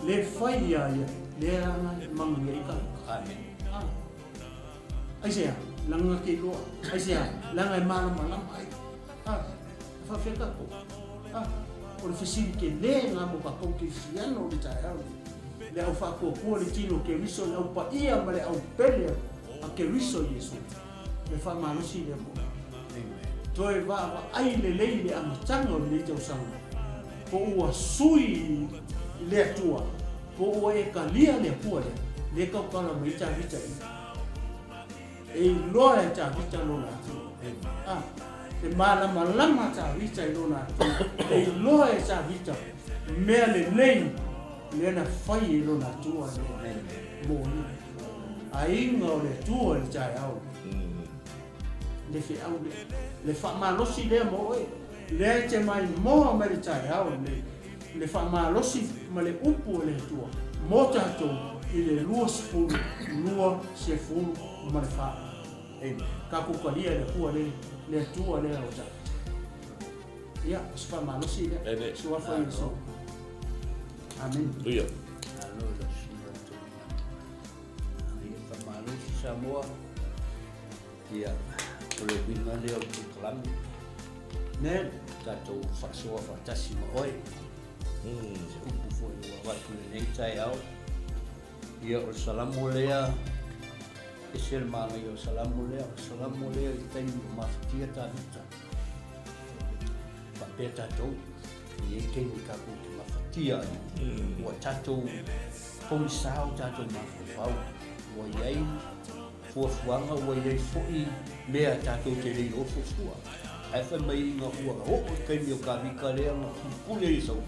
Le whai ia ia. Le anga e mangu ia i ka. Amen. Ah. Ai sea, langa ke iloa. Ai sea, langa e malamalama ai. Ah, whawheka ko. Ah, o le fesili ke le ngā mo ka kou ke siano le taeao le. Le au whaakuakua le tino Keriso, le au paia ma le au pele a Keriso Iesu. Le whaamalosi le mo. Amen. Toe waa ai le lei le amatanga o le tausaga. Po ua sui le Atua. Po ua e kalia le Atua lea. Le kaukala mai Tavita i. E iloa e Tavita lona Atua. Ah, e malamalama Tavita i lona Atua. E iloa e Tavita mea lelei lea na fai e lona Atua le mo ia. Aiga o le Atua i le taeao. Le feau le. Le faamalosi lea mo oe. Lea e te mai moa mai le taeao le. Le faamalosi ma le upu o le Atua. Mo tātou i le 2024. Amen. Ka kukalia le Atua le le Atua lea o tātou. Ia, o se faamalosi lea. Ene. Suafa Iesu. Amen. Hallelujah. Alo la suga toina. Ia whamalosi Samoa. Ia, o le winga lea o polokalame. Amen. Tātou whaasoa whaatasi ma oe. Se upu foi ua avatu lenei taeao. Ia o le salamo lea, ese le manaia o salamo lea, o le salamo lea i le taimi o mafatia Tavita. Faapea tātou, i ei taimi tatou te mafatia ai. Ua tātou pogisā o tātou mafaufau. Ua i ai fuafuaga ua i ai foʻi mea tatou te le iloa fuafua. Ae fai mai ina ua oo le taimi o Kavika lea na pulupuli ai e Saulu.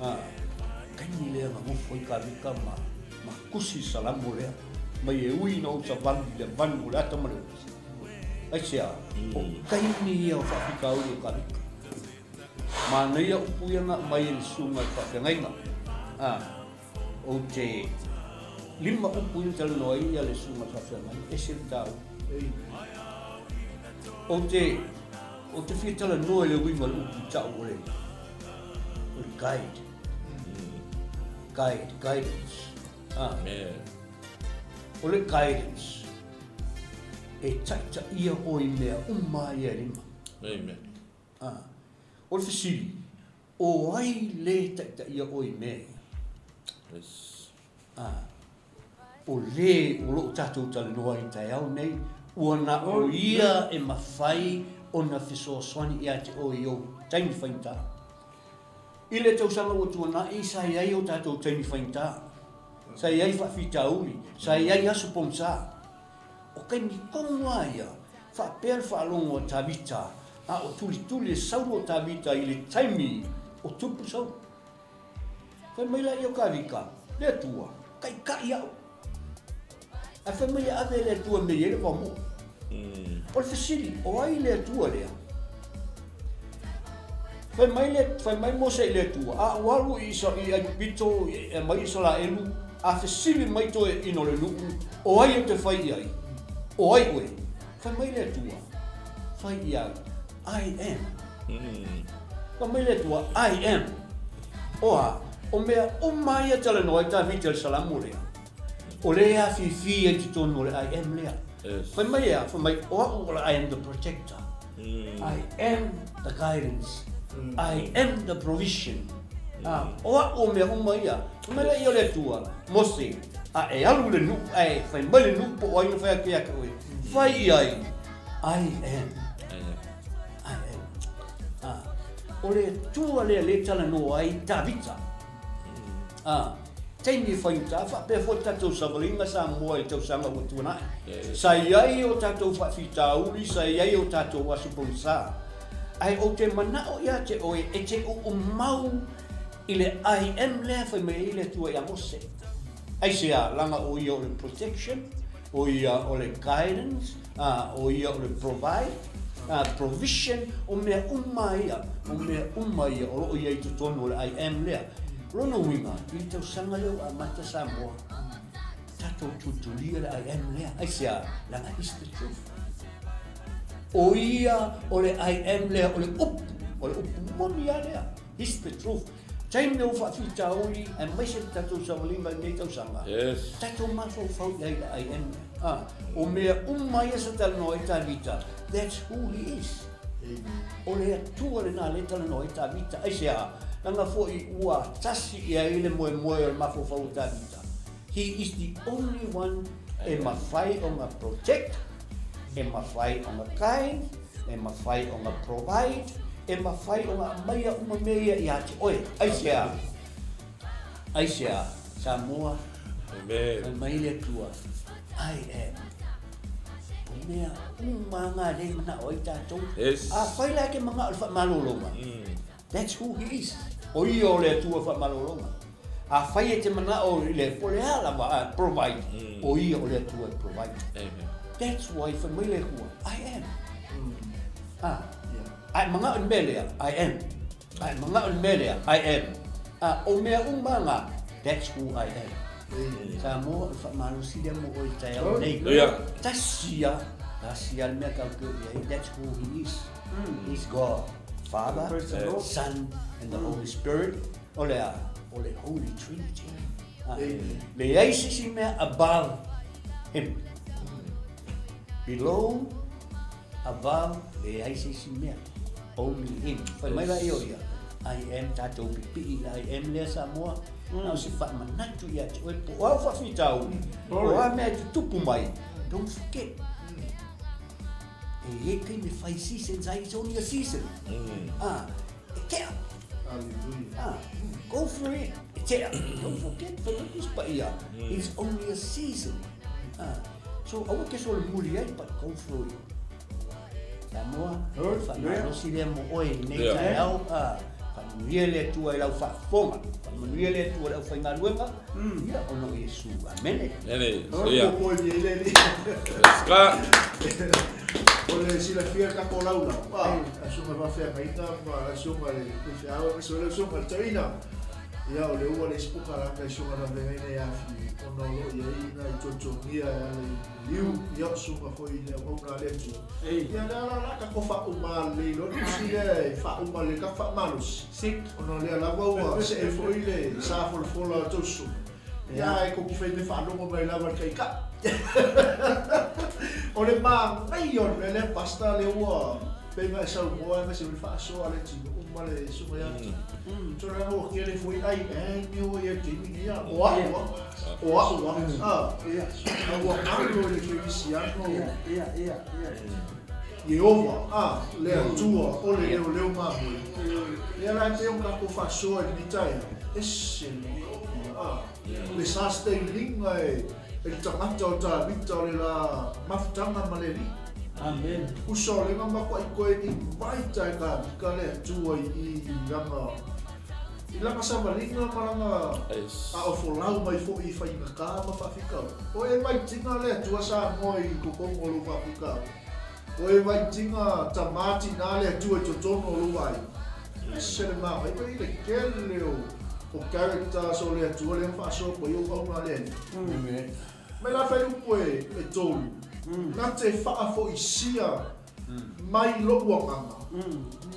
A, taimi lea na nofo ai Kavika ma ma tusi le Salamo lea, mai e ui ina ou savali i le vanu o le ata ma le oti. Aisea? O taimi ia o faafitauli o Kavika. Manaia upu ia na aumai e le susuga i le faafeagaiga. A, ou te lima upu ia na talanoa ai le susuga i le faafeagaiga, ese le taua. Ou te, ou te fia talanoa i le uiga o le upu i ta'u o le, o le guide. Guide, guidance. A. O le guidance, e ta'itaʻia oe i mea uma ia e lima. Amen. A. O le fesili, o ai lē ta'itaʻia oe i mea ia? Yes. A. O lē o loo tatou talanoa ai taeao nei, ua na o ia e mafai ona fesoasoani iā te oe i ou taimi faigata. I le tausaga ua tuanaʻi sa i ai o tatou taimi faigata, sa i ai faafitauli, sa i ai aso pogisa. O taimi tonu lava ia, faapea le faalogo a Tavita, a o tulituli e Saulo o Tavita i le taimi o tupu Saulo. Fai mai laia o Tavita, Le Atua, taitai au. Ae fai mai e ave e le Atua e mei ai le vaomoo. O le fesili, o ai le Atua lea? Fai mai le, fai mai Mose i le Atua, A ou alu i Isa, i Aikupito, e aumai Isaraelu, a fesili mai toeaiina o le nuu, o ai ou te fai i ai? O ai oe? Fai mai le Atua, Fai i ai, I am. Fai mai le Atua, I am. O a? O mea uma ia talanoa ai Tavita i le Salamo lea, o lea e afifi ai totonu o le I am lea. Fai mai e a? Fai mai, o au o le I am the protector. I am the guidance. I am the provision. O au o mea uma ia. Fai mai laia o le Atua, Mose, a e alu i le nuu ae fai mai le nuu po o ai na fai atu ia te oe, fai i ai, I am. I am. O le Atua lea lea e talanoa ai Tavita. Taimi e faigata, faapea foi le tatou savaliga Samoa i tausaga ua tuanai. Sa i ai o tatou faafitauli, sa i ai o tatou aso pogisa. Ae ou te manao ia te oe e te uumau i le I am lea fai mai ai le Atua ia Mose. Aisea, laga o ia o le protection, o ia o le guidance, o ia o le provide, provision, o mea uma ia, o mea uma ia o loo i ai i totonu o le I am lea. O lona uiga, i le tausaga lea ua amata Samoa, tatou tulitulia le I am lea. Aisea? Leaga he's the truth. O ia o le I am lea, o le upu, o le upu moni lava lea. He's the truth. Taimi o faafitauli, aemaise le tatou savaliga i lenei tausaga, tatou mafaufau i ai i le I am lea. O mea uma ia sa talanoa ai Tavita, that's who he is. O le Atua lena lea e talanoa ai Tavita. Aisea? Leaga foi ua tasi i ai le moemoe o le mafaufau o Tavita. He is the only one e mafai ona protect, e mafai ona guide, e mafai ona provide, e mafai ona aumaia uma mea ia ia te oe. Aisea? Aisea? Samoa, Amen. fai mai le Atua, I am. O mea uma nga lea e manao ai tatou. Yes. Afai la e te manao i le faamalologa, that's who he is. O ia o le Atua faamalologa. Afai e te manao i le po o le a lava, provide, o ia o le Atua e provide. Amen. That's why fai mai le Atua, I am. A e manao i le mea lea, I am. A e manao i le mea lea, I am. O mea uma nga, that's who I am. Samoa, o le faamalosi lea mo oe i le taeao nei. Hallelujah. Tasi ia, tasi ia le mea tatou te oo i ai, that's who he is. He's God, Father, Praise the Lord. Son and the Holy Spirit. O le a? O le Holy Trinity. Leai se isi mea above him. Below, above, leai se isi mea. Only him. Fai mai la ia o ia, I am tatou pipii i le I am lea Samoa. Na o se faamanatu ia te oe po o au faafitauli, po o a mea e tutupu mai, don't forget. E i ai taimi e fai seasons ai, it's only a season. E tea. Hallelujah. Go for it. E tea. Don't forget, Paia, it's only a season. So, aua ke so le muli ai, but go through it. Samoa, whamalosi lea mo oe i nei taeao, whamanuia le Atua i lau faafofoga, whamanuia le Atua i lau faigaluega, ia ona o Iesu. Amene. Ene, O ia. le po i le li. Ska. O le silafia ka ko laula. A sunga whawhea ngaina, ma a sunga le whiawha, ma so le sunga le taina. Ia o le ua le ispuka ranga i sunga na vengaina ia fi ona o lo ia ina i tuatuangia e ala i liu, ia o sunga foi le mauna le atua. Ia le ala la ka ko whauma le lo nusi le whauma le ka whaamalosi. Ona lea lava ua se e foi le sa folafola o tau sunga. Ia e kuku whai me whaalongo mai lava le kaika. O le maangai o le mea lea pasta le ua pei mai sau moa me se whaasoa le tino uma le sunga ia atu. So le mo kia le fui ai e mi o ia te mi ia o a o a o a Ia. a ua ngalo le kerisiano Ia, ia, ia. Yehova a le Atua o le leo leo mamui. Lea la e pei o kako whaasoa i ni taia. E se le a le sustaininga e le tangata o Tāvita o le la mafutanga ma le li. Amen. Uso o lenga makua i koe i maita e ka vika le Atua i langa i langa savalinga ma langa a o folau mai fo i whainga ka ma whawhikau. O e mai tinga le Atua sa moa i kokongo lo whawhikau. O e mai tinga tamati nā le Atua i totono o lo ai. E se le maa, i le kele o characters o le Atua le whaasoa ko i o kauna le ani. Amen. Mai la whai upu e tolu. Nā te whaafoisia mai lo uanganga.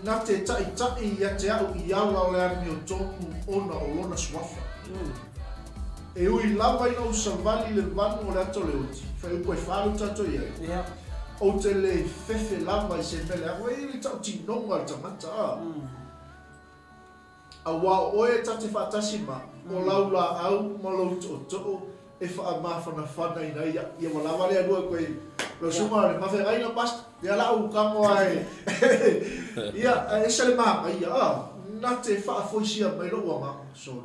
Nā te taita'i ia te au i ala o le ami o tonu ona o lona suafa. E ui lava ina usavali le vanu o le ato le oti. Whai upu e whalu tato i ai. Ia. O te le fefe lava i se mele. Awa i le tau tinonga le tamata a. A wā oe tate whaatasi ma, o lau la au ma lau to'oto'o e whaamawhanawhana ina ia. Ia walawa lea lua koe lau sunga le mawhengaina pasta. Ia lau kango ai. Ia, e se le maanga ia. Nā te whaafoisia mai lo uanga. So,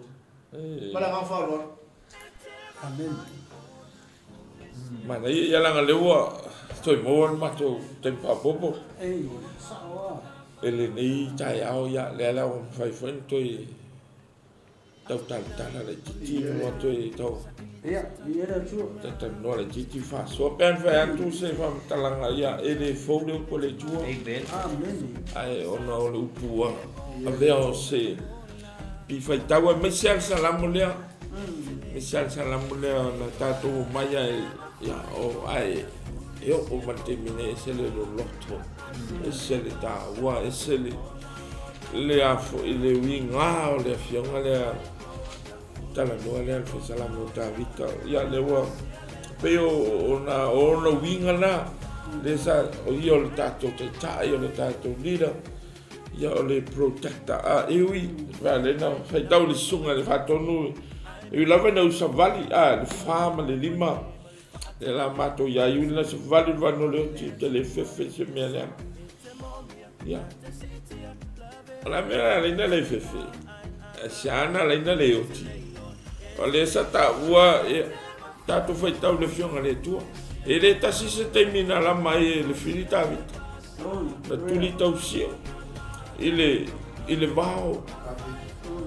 mala ngā whaaloa. Amen. Mana ia langa le ua toi maua le matou taimi faapopo. Ei, sa'o a. E lenei taeao ia lea la ua mafai foi ona toe tautalatala laitiiti ma toe tau Ia, ia le Atua. tatalanoa laitiiti faasoa pe ana fai atu se faamatalaga ia e lē fou le upu a le Atua. Amen. Amen. Ae ona o le upu a avea o se pifaitau ai maise a le salamo lea. Maise a le salamo lea na tatou omai ae ia o ae e oo ma le taimi nei e se le loloto. E se le tāua, e se le le a fo'i le uigā o le afioga lea talanoa lea le faisalamo o Tāvita. Ia le ua pei o ona o ona uiga na le sa o ia o le tatou taita'i o le tatou leader ia o le protector a e ui va le na faitau le susuga le faatonu e ui lava ina usavali a le 4 ma le 5 le la matou ia iu na savali le vano le oti te le fefe se mea lea. Ia o la mea la leina le fefe se ana leina le oti o le sa taua e tatou faitau le afioga le Atua e lē tasi se taimi na lama ai e le fili Tāvita na tuli tausio i le vao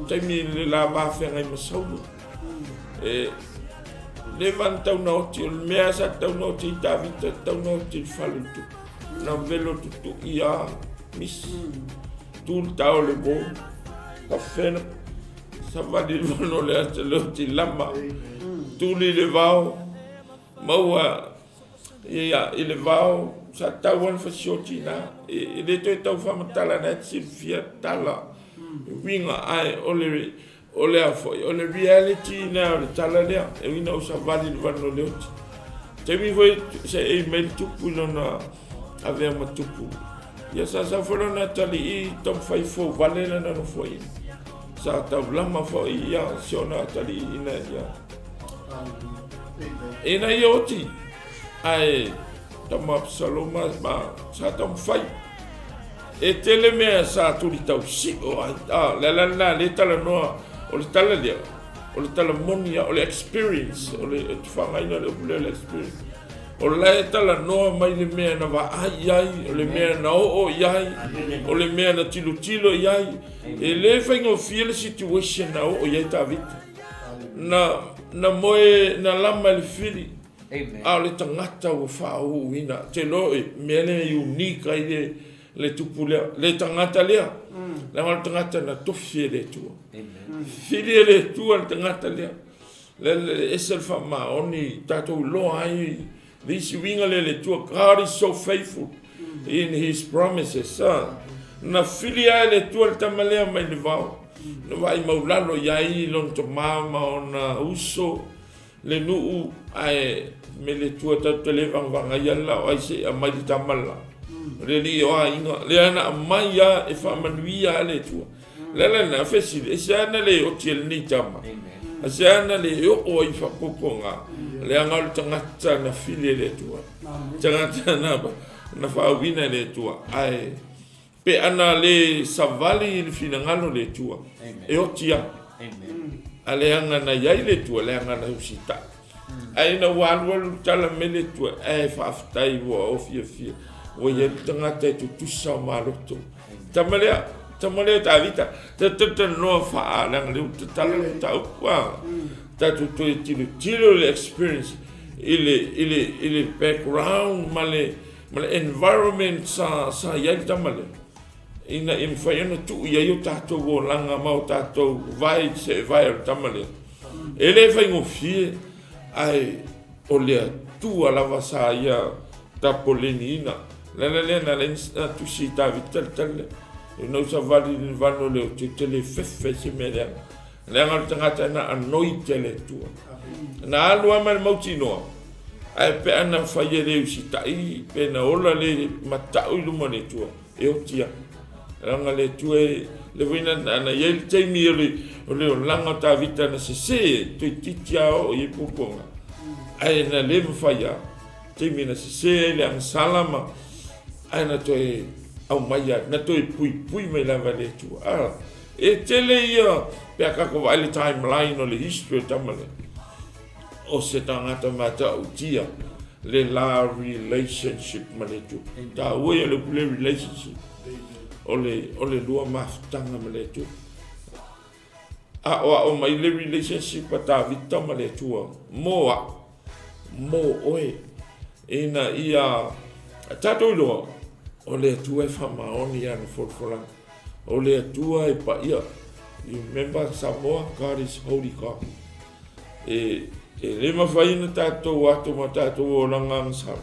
taimi le la vafeagai ma Saulo e le vana taunaoti o le mea sa taunaoti i Tāvita taunaoti i le fale o le tupu na velo tutu'i a misi tu le tao le mo kafena savali le vano le ata le oti lama tuli le vao maua ia i le vao sa tau ana fasioti na e le toe tau faamatala na e silafia tala uiga ae o le a foi o le reality na o le tala lea e uiga o savali le vano le oti taimi foi se e mai le tupu i lona avea ma tupu ia sa sa foi lona tali'i taumafai fouvale lana nofoaina sa taulama foi ia si ona tali'i ina ia ina ia oti ae tama Absaloma ma sa taumafai e tele mea sa tuli tausi'o ai a le ala lena le talanoa o le tala lea O le talamoni o le experience, o le tuwhangaina le upu lea le experience. O lae talanoa mai le mea na vaai ai, o le mea na oo i ai, o le mea na tilotilo i ai. E le faigofie le situation na oo i ai Tavita. Na moe na lama i le fili. A o le tagata ua faauuina. Te loa e mea lea unique ai le tupu lea, le tagata lea. Leaga o le tagata na tofi e le Atua. Fili e le Atua le tagata lea. Le ese le faamaoni tatou iloa ai le isi uiga lea le Atua. God is so faithful in his promises. Na fili ai le Atua le tama lea mai le vao. Na vaai maulalo i ai lona tama ma ona uso le nuu ae me le Atua tatou te le vagavaga ia la o ai se aumai le tama la. Le alii o aiga lea na aumai a e faamanuia a le Atua. Le ala lena fesili e se ana le oti e lenei tama. A se ana le oo ai faapuapuaga. Leaga o le tagata na fili e le Atua. Tagata na faauina e le Atua. Ae pe ana le savali i le finagalo le Atua. E oti a. A leaga na iai le Atua, leaga na usitai. Ae ina ua alualu tala mai le Atua, ae faafetai ua o fiafia. Ua iai le tagata e tutusa o maloto. Tama lea Tavita, tatalanoa faa, leaga lea ua tatala le mataupu a. Tatou toe tilotilo le experience i le background ma le environment sa iai le tama lea. Ina ia mafai ona tuu i ai o tatou olaga ma o tatou vae se vae o le tama lea. E le faigofie, ae o le Atua lava sa ia tapoleniina. Le ala lea na laina tusi i Tavita le tala lea. E nau savali le vano leo te tele fefe se mea leaga. Leaga o le tagata na anoint e le Atua. Na alu ama le mautinoa. Ae pe ana fai e le usitai, pe na ola le matau i luma le Atua. E oti a. Leaga le Atua e le voina na iai le taimi o le olaga o Tavita na sese toeitiiti a oo i puapuaga. Ae na le mafai a. Taimi na sese ai le agasala ma ae na toe aumai ai, na toe puipui mai lava le Atua. E tele ia pe a kako vaai le timeline o le history o tama lea. O se tagata matautia le la relationship ma le Atua. Taua ia le upu le relationship. O le lua mafutaga ma le Atua. A o ao mai le relationship a Tavita ma le Atua. Mo a, mo oe. Ina ia tatou iloa, o le Atua e faamaoni ana folafolaga. O le Atua e paia. You remember Samoa, God is holy God. E le mafai na tatou ato ma tatou olaga agasala.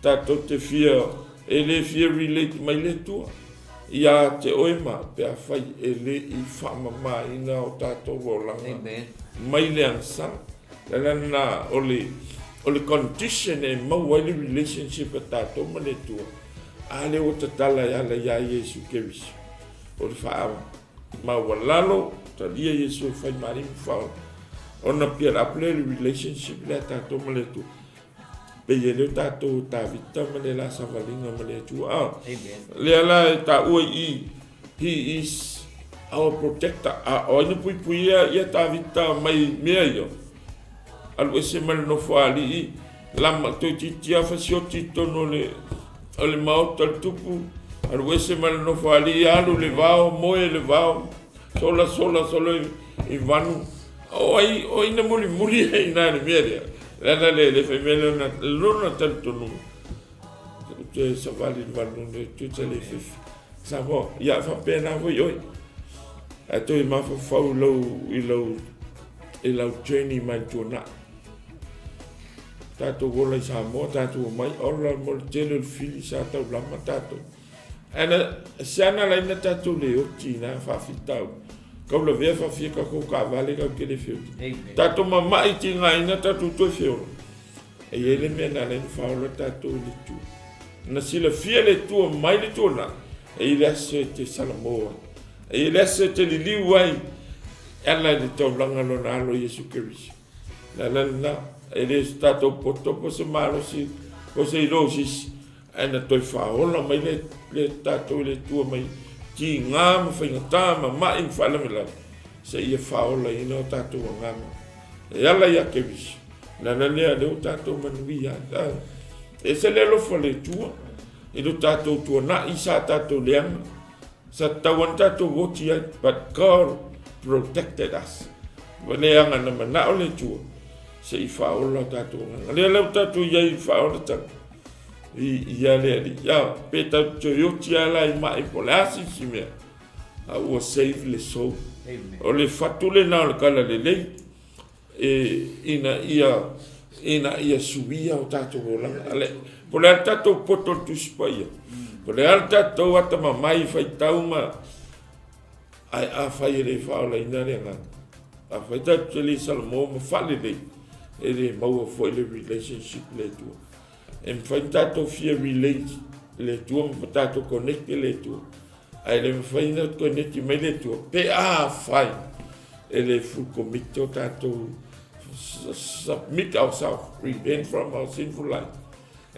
Tatou te fia, e le fia relate mai le Atua. Ia te oe ma pe a fai e le i faamamaina o tatou olaga. Mai le agasala. Le na o le condition e maua ai le relationship a tatou ma le Atua. A le ua tatala e ala ia Iesu Keriso. O le faamaualalo, talia Iesu e fai maali ma faola. Ona pia la apu le relationship lea tatou ma le Atua. Pe ia leo tatou Tavita ma le la savalinga ma le Atua. Lea la e taua i, he is our protector. A o aina puipui ia Tavita mai mea ia. Alu ese mai le nofo alii, lama toeitiiti a fasioti tonu o le maota le tupu. Alu ese mai le nofo alii, alu le vao, moe le vao, sola sola sola i vanu. O ai na mulimuli ai nā le mea lea. Le ala le fai mea lea lona talitonu. Te savali le vanu le te le fefe. Samoa, ia faapena foi oe. Ae toe mafaufau i lau journey mai tuanai. Tatou ola i Samoa, tatou mai ola mo le tele o le fili sa taulama tatou. Ae na se ana laina tatou le oti na faafitau. Kau lavea faafia kakou kaavale kau ke le feoti. Tatou mama'i tigaina tatou toe feola. E iai le mea na alaina faaola tatou i le Atua. Na silafia le Atua mai le tuanai. E i le aso e te salamo ai. E i le aso e te liliu ai. E ala i le taulaga lona alo Iesu Keriso. Le ala lena, e le tatou potopo se malosi, po se ilo sisi. Ae na toe faaola mai le tatou i le Atua mai tiga ma faigata ma ma'i ma faalavelave. Se ia whaola ina o tātou anganga. E ala ia Keriso. La la lea leo tātou manuia. E se le alofa le Atua. I lo tātou tuanai sa tātou leaga. Sa tatau ana tātou oti ai. But God protected us. Ua leaga na manao le Atua. Se i whaola o tātou anganga. Lea leo tātou iai i whaolatanga. I ia le Alii. Ia, pe tātou toe oti ala i mai po o le a se isi mea. A ua save le soul. O le fatu lena o le kala lelei e ina ia ina ia suia o tātou olaga. Ale, po o le a le tatou poto o le Tusi Paia. Po o le a le tatou atamamai faitau ma ae afai e le faaolaina le agaga. Afai tatou te le salamo ma faalelei, e le maua foi le relationship le Atua. E mafai ona tatou fia relate i le Atua ma tatou connect i le Atua. Ae le mafai ona connect mai le Atua pe afai e le full commit o tatou submit ourselves, repent from our sinful life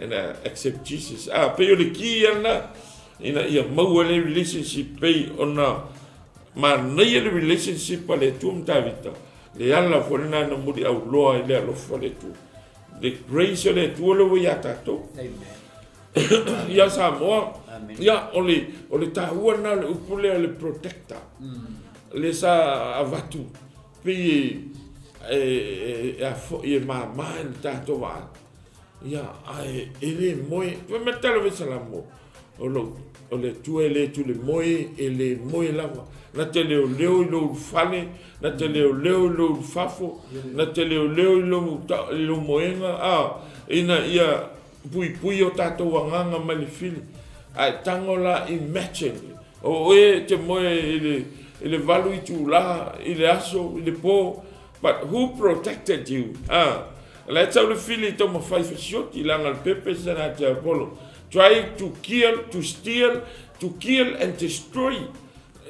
and accept Jesus. Ah, pei o le ki ana ina ia maua le relationship pei ona manaia le relationship a le Atua ma Tavita. Le ala foi lena na muri auloa i le alofa o le Atua. Le grace o le Atua le ua iā tatou. Amen. Ia Samoa, Amen. ia o le o le taua lena o le upu lea o le protector. Le sa avatu pei e e e a foi e mama i le tatou vaai. Ia ae e le moe, fai mai le tala o Salamo, o lou o le Atua e le tule moe, e le moe lava. Na te leoleo i lou ulufale, na te leoleo i lou ulufafo, na te leoleo i lou i lou moega, a ina ia puipui o tātou agaga mai le fili. Ae tago la imagine, o oe e te moe i le i le 8 itula, i le aso, i le po, but who protected you? A, la e tau le fili i taumafai fasioti, leaga le pepe sana tiapolo. Try to kill, to steal, to kill and destroy.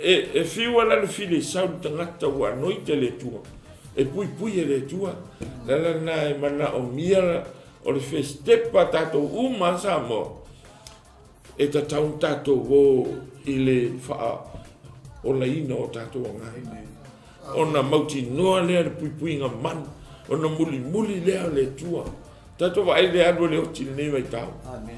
E, e fiu ala le fili e sau le tagata ua anoite le Atua. E puipui e le Atua. Le ala lena e manaomia o le first step a tātou uma a Samoa, e tatau ona tātou o i le faaolaina o tātou agaga. Ona mautinoa lea le puipuiga malu, ona mulimuli lea o le Atua. Tatou vaai le alu a le oti i lenei vaitau. Amen.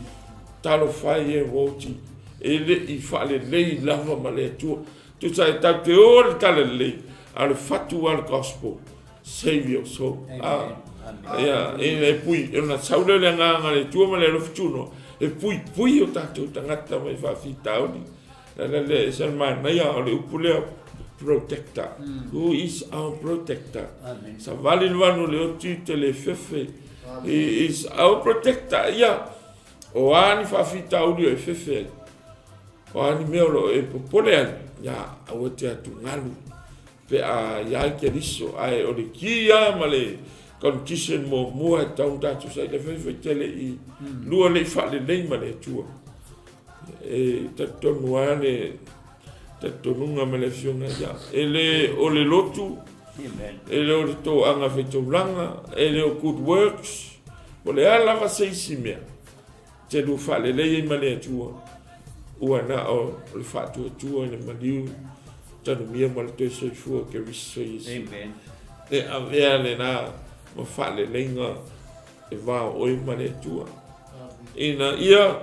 Talofa e e ua oti, e le i faalelei lava ma le Atua. Tusa e tatou te o i le talalelei, a o le fatu lava o le gospel, save your soul. Amen. Ia, ina e pui, ona sau lea o le agaga o le Atua ma le alofa tunoa, e puipui o tatou tagata mai faafitauli. Le ala lea, e se le manaia o le upu lea, protector. Who is our protector? Amen. Savali le vanu o le oti te le fefe. He is our protector. Ia, o a ni faafitauli o e fefe ai. O a ni mea o lo o e popole ai, ia, aua te atugalu pe a ia i Keriso. Ae o le ki ia ma le condition muamua e tatau ona tatou saili e faifai tele i lua le i faalelei ma le Atua. E talitonu lava le talitonuga ma le Afioga ia, e le o le lotu, e le o le toaga faitaulaga, e le o good works, po o le a lava se isi mea, te lua faalelei ai ma le Atua, ua na o le faatuatua i le maliu tanumia ma le toe soifua o Keriso Iesu. Amen. E avea lena ma faaleleiga e va o oe ma le Atua. Ina ia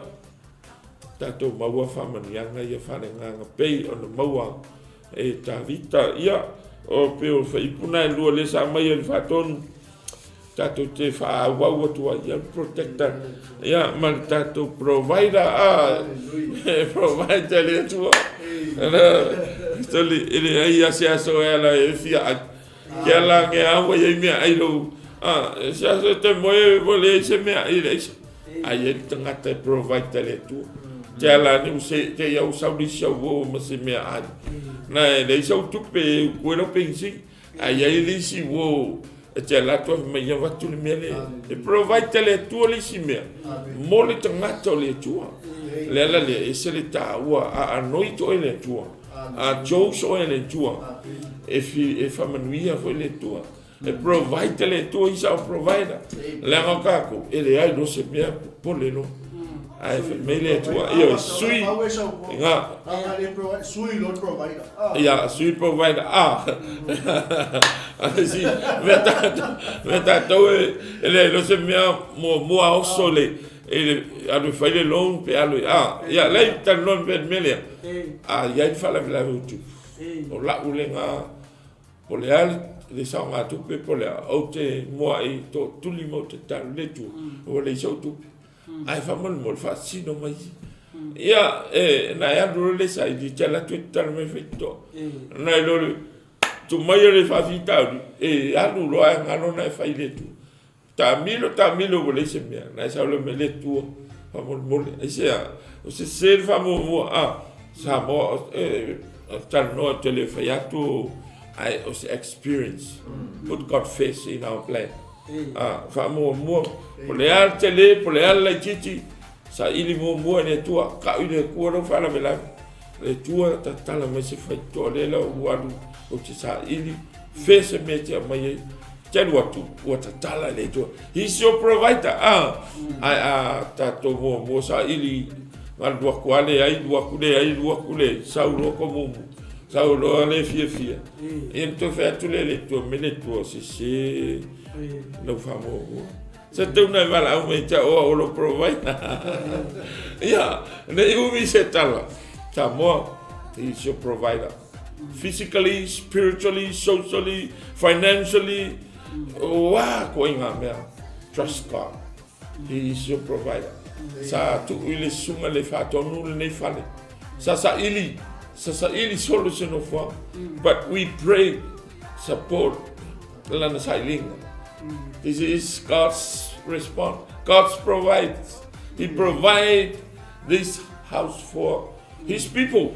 tatou maua faamanuiaga ia faaleagaga pei ona maua e Tavita. Ia, o pei o faiupu na e lua lea sa aumaia i le faatonu, tatou te faaauau atu ai ia le protector, ia, ma le tatou provider, a, e provide le Atua. Toli, e leai lava se aso e ala e fia ai. Ke ala age a ua iai mea ai lou, a, se aso e te moe ua leai se mea ai le aisa. Ai ai le tagata e provide le Atua. Te ala ane u se, te ia u sau le isi au uo ma se mea ai. Na e leai sau tupe e uku ai lau penisini. Ai ai le isi uo e te ala atu afe mai ia avatu le mea lea. E provide le Atua le isi mea mo le tagata o le Atua. Le ala lea, e ese le taua a anoint oe le Atua, a chose oe le Atua, e fi, e faamanuia foi le Atua. E provide le Atua, He's our provider. Leaga o kākou, e leai loa se mea popole loa. Ai me le tua io sui nga sui lo provider. Ia sui provider a. Asi me ta to e le lo se mea mo a oso le e alu fai le loan pe alu a ia le tal non pe mele a ia i fa la la tu o la ulenga o le al le sa nga tu pe po le o te mo i to tuli mo te tal le tu o le so tu ai fa mo mo fa sino mai ia e na ya lu le sa i te la tu tal me fe to na lo tu mai le fa fi ta e alu lo a nga no na fa ile tu ta milo o le se mea na sa lo me le tu fa mo mo e se a o se se fa mo mo a sa mo e tal no te le fa ya tu ai o se experience put God first in our plan a fa mo mo po le al te le po le al le titi sa ili mo mo ne tua ka ile ku ro fa la vela le tua ta tala me se fa to le la u alu o te sa ili fe se me te mai te lua tu ua tatala le tua. He's your provider. Ah, ai a tatou muamua saili galu aku ale ai lua aku le ai lua aku le sau loa ko mumu sau loa le fiafia ia na toe fai atu lea i le Atua me le Atua sesē lau faamuamua se tauna e valaau mai te oa o lo provider ia nei umi se tala Samoa. He is your provider physically, spiritually, socially, financially. Ua koʻi mea. Trust God. He is your provider. Sa tuu i le susuga le faatonu lenei fale. Sa saili, sa saili solo se nofoaga. But we pray, support lana sailiga. This is God's response. God provides. He provides this house for His people.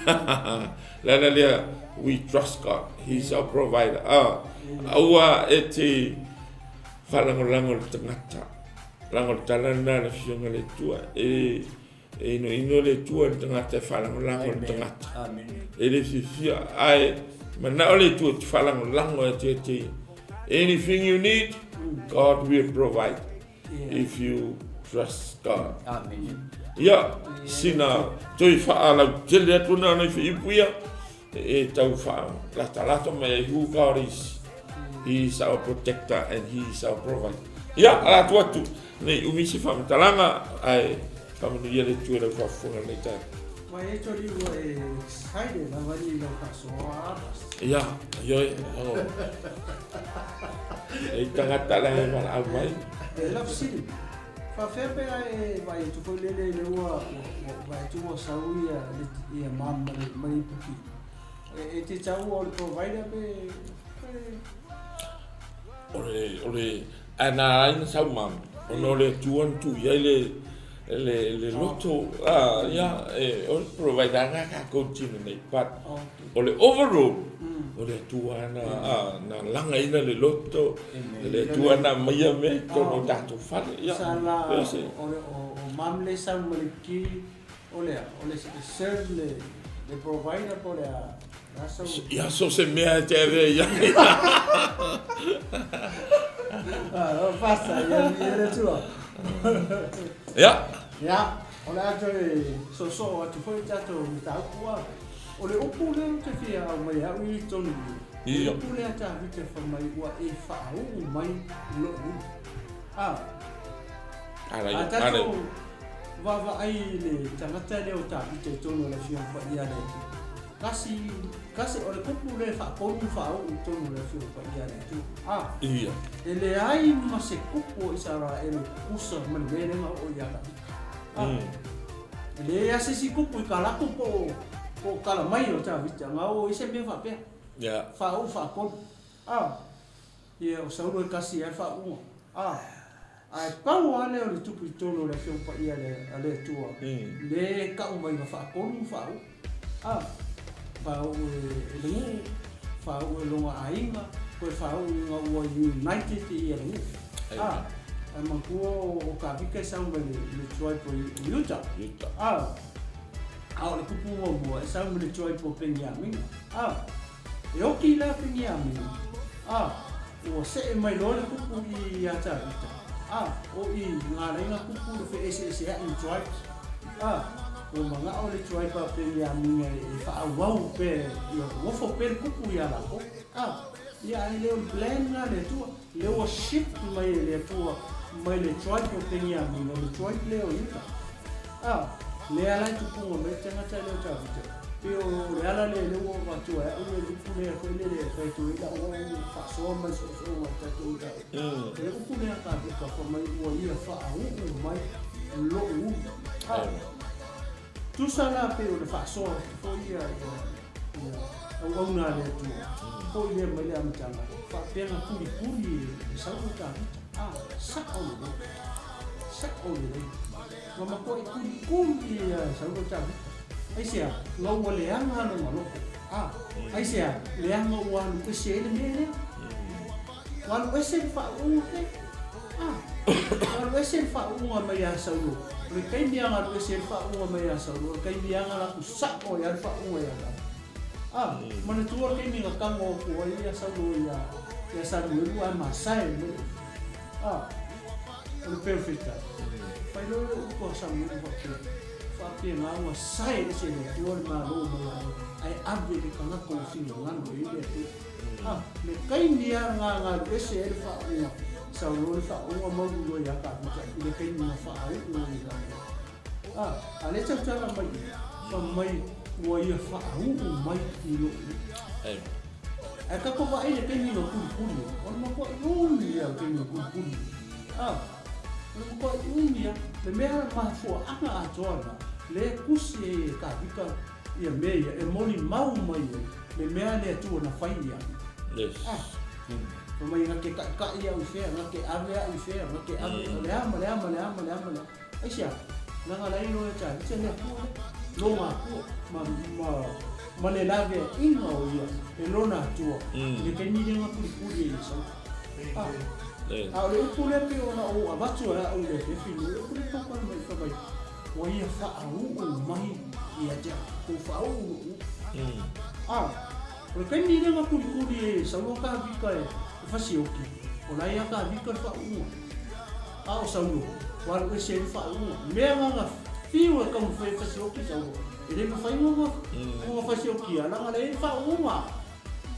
La la lea, we trust God. He's our provider. Ah, aua e te faalagolago le tagata. Lago le tala lena le afioga le Atua. E e ino ino le Atua le tagata e faalagolago le tagata. Amen. E le fiafia ae manao le Atua te faalagolago e te te. Anything you need, God will provide if you trust God. Amen. Ia, sina toi faalautele atu na nei feipu ia, e tau faalatalata mai ai who God is. He is our protector and He is our provider. Ia, ala atu atu, nei umi se faamatalaga, ae faamanuia le Atua i lau faafofoga lenei taeao. Ma e tori ua e excited lava ni lau faasoa pas. Ia, ioe, o. E tagata la e valaau mai. E lau fesili. Faafea pe a e vaai atu foi lele le ua vaai atu ua sau ia ia mam ma le ma le ipuki. E te tau o le provider pe O le ae na ai na sau mama ona o le Atua na tuu i ai le loto a ia e o le provider aga tatou tino nei but o le overall o le Atua na a na lagaina le loto le Atua na aumaia mea i totonu o tatou fale ia. Sa la Ia se o le o mam le sau ma le ipuki o le o le serve le provider po le a la sau. Ia so se mea e te ave ia. Ah, fasa ia ia le tua. Ia. Ia, o le a toe soosoo atu foi tatou mataupu a. O le upu lea ou te fia aumai au i tonu i. O le upu lea Tavita fai mai ua e faauu mai i lou ulu. A, Ala a ia ala tatou vaavaai i le tagata lea o Tavita i totonu o le Afioga Paia a le Atua. Kasi, kasi o le kupu lea e faatonu faauu i totonu o le Afioga Paia a le Atua. A, e leai ma se kupu o Isaraele tutusa ma le mea lea na oo ia Tavita. A, e leai lava se isi kupu i kalaku po o po o kala mai o Tavita na oo ai se mea faapea. Faauu faatonu. A, ia o Saulo e kasi ai le faauuga. A, ae pau lava lea o le tupu i totonu o le Afioga Paia a le Atua, le tau mai na faatonu ma faauu. A, faauu e le nuu, faauu e lona aiga, toe faauu ina ua united ia le nuu. A, ae manatua o Tavita e sau mai le tribe o Iuta. Iuta. A, a o le kupu muamua e sau mai le tribe o Peniamina. A, e oti la Peniamina. A, ua see mai loa le kupu ia Tavita. O i ngā leinga kupu le fe ese ese ai tribes. O manga o le tribe a Peniamina e whaawau pe, ia wofo pe le kupu ia lako. Ia ai leo plan ngā le tua, leo shift mai le tua, mai le tribe o Peniamina, le tribe leo Yuta. Le ala tupunga mai tangata leo Tavita. Pe o le ala le leo o matua, au le upu lea koe le le whai tui la o whasoa mai so so mai tatou tau. Le upu lea ka vika wha mai ua ia wha au mai lo u. Tusa la pe o le whasoa fo ia au au ngā le tua. Fo i le mai le amatanga. Wha penga kuri kuri e sau o Tavita. Sa o le. Sa o le. Ma makoa i kuri kuri e sau o Tavita. Ai sea, ngau ua leanga no maloko. Ai sea, leanga ua alu ese ele mea lea. Ua alu ese le whaunga le. Ua alu ese le whaunga mai a Saulo. O le kaimianga alu ese le whaunga mai a Saulo. O le kaimianga la ku sako ia le whaunga ia la. Mana tua le kaimianga kango o kua ia Saulo ia Samuelu a masae me. O le perfecta. Whailo le upo a Samuelu whakea. Whapea ngā ua sae ese le tua le malo mai ai ave le kangako o whina ngano e le tua. Le kaimia ngā ngā ese e le whaunga. Saulo le whaunga mauru ia ka vita i le kaimia whaau ua i la. A le tautala mai, wha mai ua ia whaau mai i lo. Ai kako wa ai le kaimia no kurikuri. O le makoa i umi ia kaimia kurikuri. O le makoa i umi ia, le mea mahafua anga atoa le kusi e ka vika ia mea ia, e moli mau mai e, le mea le atua na whai ia. Yes. Mai ngā ke kai ia ui whea, ngā ke ave a ui whea, ngā ke ave, le ama, le ama, le ama, le ama, le ama. Ai sia, nanga lai loe tā, ite le akua le, lo ngā akua, ma le lave inga o ia, e lona atua, le kai ni lenga puri puri e ia sau. A o le upu le pe ona o avatu a au le fefi, le upu le papa mai whamai, wa ia whaau mai ia te ko whaau u. O le kai ni lenga puri puri e sau ka vika e whasioki, o lai a ka vika le whaunga. A o Saulo, waru ese le whaunga. Mea nganga whiu e kamu whai whasioki Saulo. E le mawhai ngonga whasioki a langa le whaunga.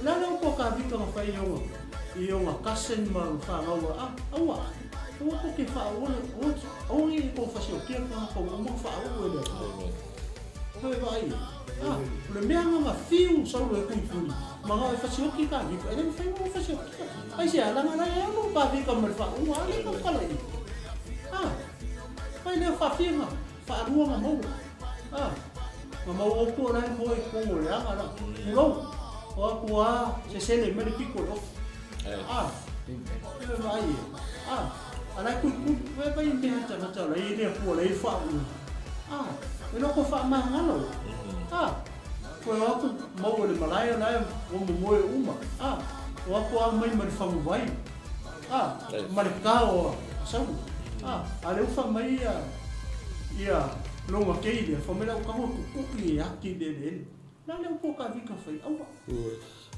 La leo ko ka vika nga whai i onga kasen ma whangaua. Aua, aua ko ke whaunga, aua i ko whasioki a ka uma whaunga le. Hoi vai. O le mea nganga whiu Saulo e kuipuri. Manga e whasioki ka vika, e le mawhai ngonga whasioki ka. Ai sea, langa lai e anu ka vika ma le whaunga, ale ka kala i. Pai leo whawhianga, whaarua ngā maua. Ngā maua o kua lai moe kongo le anga la. Kulou, o aku a se sele me le piko le ofu. E vai e. A lai kui kui, vai vai mea tangata lai le kua lai whaunga. E loko whaamangalo. Koe o aku maua le malaia lai o momoe uma. O aku a mai ma le whanguvai. Ma le kao a Saulo. A le uwha mai ia longa kei lea, wha mai lau kaho kukuki e aki le le ele. La leo po ka vika whai, aua.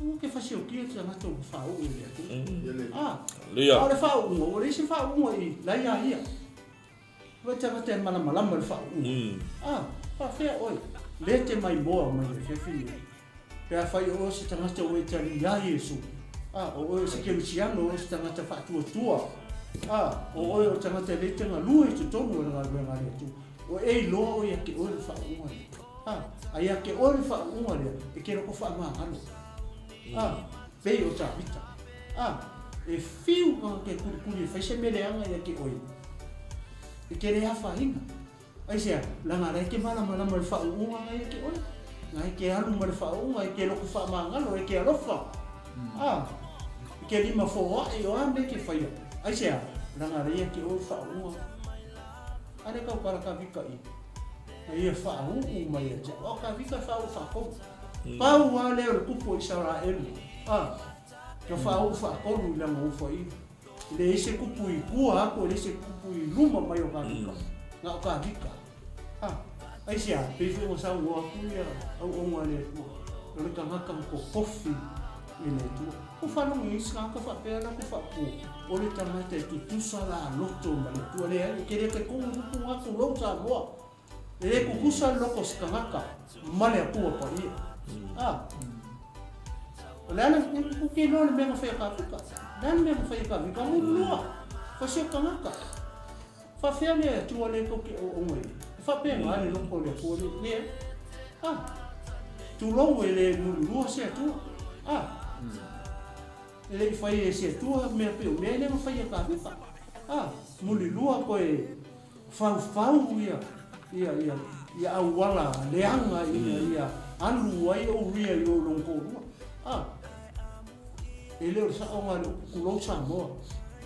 Aua ke whasioki e te ngata o whaau e lea tu. A o le whaunga, o le isi whaunga i lai a ia. Wa te ngata e malamalama le whaunga. Whawhea oi, le te mai moa mai le whiawhini. Pea whai o se tangata o e tari ia Yesu. O oe o se kerusiano o se tangata whaatuatua. O oe o tangata le tenga lua i totonu o le ngā le atu. O e loa o ia ke oe le whaunga lea. A ia ke oe le whaunga lea, e ke roko whaamangalo. Pei o Tavita. E whiu ngā ke kurikuri e whaise mele anga ia ke oe. E ke rea whahinga. Ai sea, langa lai ke malamalama le whaunga ngā ia ke oe. Ngā ke alu ma le whaunga, e ke loko whaamangalo, e ke alofa. E ke lima fōa e o a me ke whaia. Ai sea, langa lai ia ke oe whaunga. Ane kau para ka vika i. A ia whaau mai a te. O ka vika whaau whakou. Pau a leo le kupu i Israelu. Ka whaau whakolu i langa uwha i. Le ese kupu i kua ako, le ese kupu i luma mai o ka vika. Ngā o ka vika. Ai sea, peiwhi o sau o aku ia au onga le tua. O le kangaka ko kofi i le tua. Ko faalogo i isi tagata faapea la latou faapu, o le tagata e tutusa la loto ma le Atua. Leai, e te le talitonu i upu na, tulou Samoa. E le tutusa le loto o se tagata ma le Atua Paia. A. O le a le, ou te iloa le mea na fai e Kavika. O le a le mea na fai e Kavika? Mulua, fai se tagata. Faafefea le Atua lea tou te auauna i ai? E faapena le loto o le Atua lea, leai. A. Tulou e le mulilua se Atua. A. E le i fai e se Atua mea pei o mea ia na fai e Kavika. A. Mulilua toe faufau ia ia ia ia auala leaga ina ia alu ai Uria i lou lona toalua. A. E le o le saoga le upu tulou Samoa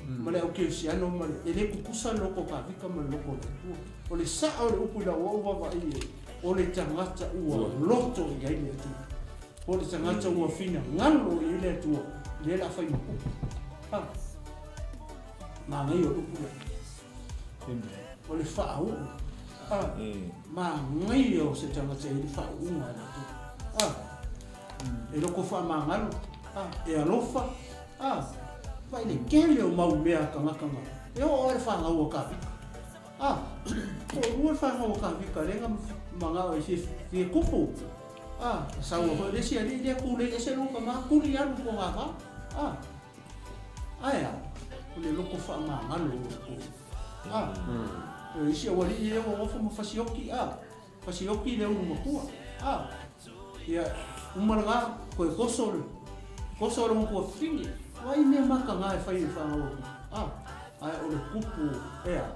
ma le au kerisiano ma le, e le tutusa le loto o Kavika ma le loto o le Atua. O le sao o le upu i lau ou vaavaai i ai, o le tagata ua loto i ai le Atua. Po o le tagata ua finagalo i ai le Atua, lea o le a fai ma kupu. A. Manaia o le upu lea. O le faauu. A. Manaia o se tagata e i ai le faauuga a le Atua. A. E loko faamagalo, a. E alofa, a. Vaai le tele o mau mea a tagata na e oo lava i le fanau a Kavika. A. Toalua le fanau a Kavika lea na manao e fia kupu. A. Sau foi le isi alii lea tulei ese lou tama tuli alu i togafā. A. Ae a? O le loko faamagalo o le Atua. A. O isi aualii ia ua nofo ma fasioki, a. Fasioki le ulu matua. A. Ia, uma lena, toe toso le, toso le matua fine. O ai mea mataga e fai e le fanau a Kupu? A. Ae o le kupu, e a?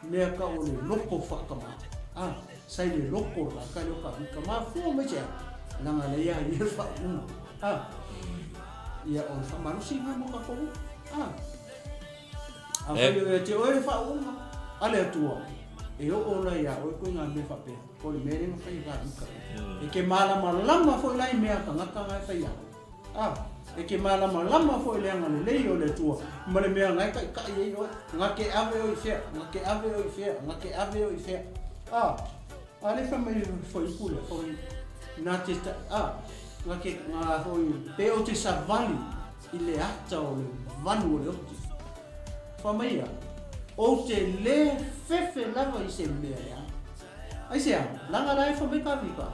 Mea ka o le loko faatama. A. Sa i le loko o le tagata lea o Kavika. Mafua mai se a? Leaga lea ia le faauuga. A. Ia, o le faamalosi lena mo tatou. A. Afai o ia te oe le faauuga a le Atua, e oo la iā oe koe ngā mea faapea, o le mea lea na fai e Kavika. E ke malamalama foi la i mea a tagata na e fai ai. A, e ke malamalama foi i le agalelei o le Atua ma le mea na e taitai ai oe, na te ave oe i fea, na te ave oe i fea, na te ave oe i fea. A, a le fai mai le fuaiupu lea, foi, na te ta, a, na te, na foi, pe o te savali i le ata o le vanu o le oti. Fai mai ia, ou te lē fefe lava i se mea leaga. Aisea, leaga la e fai mai Kavika,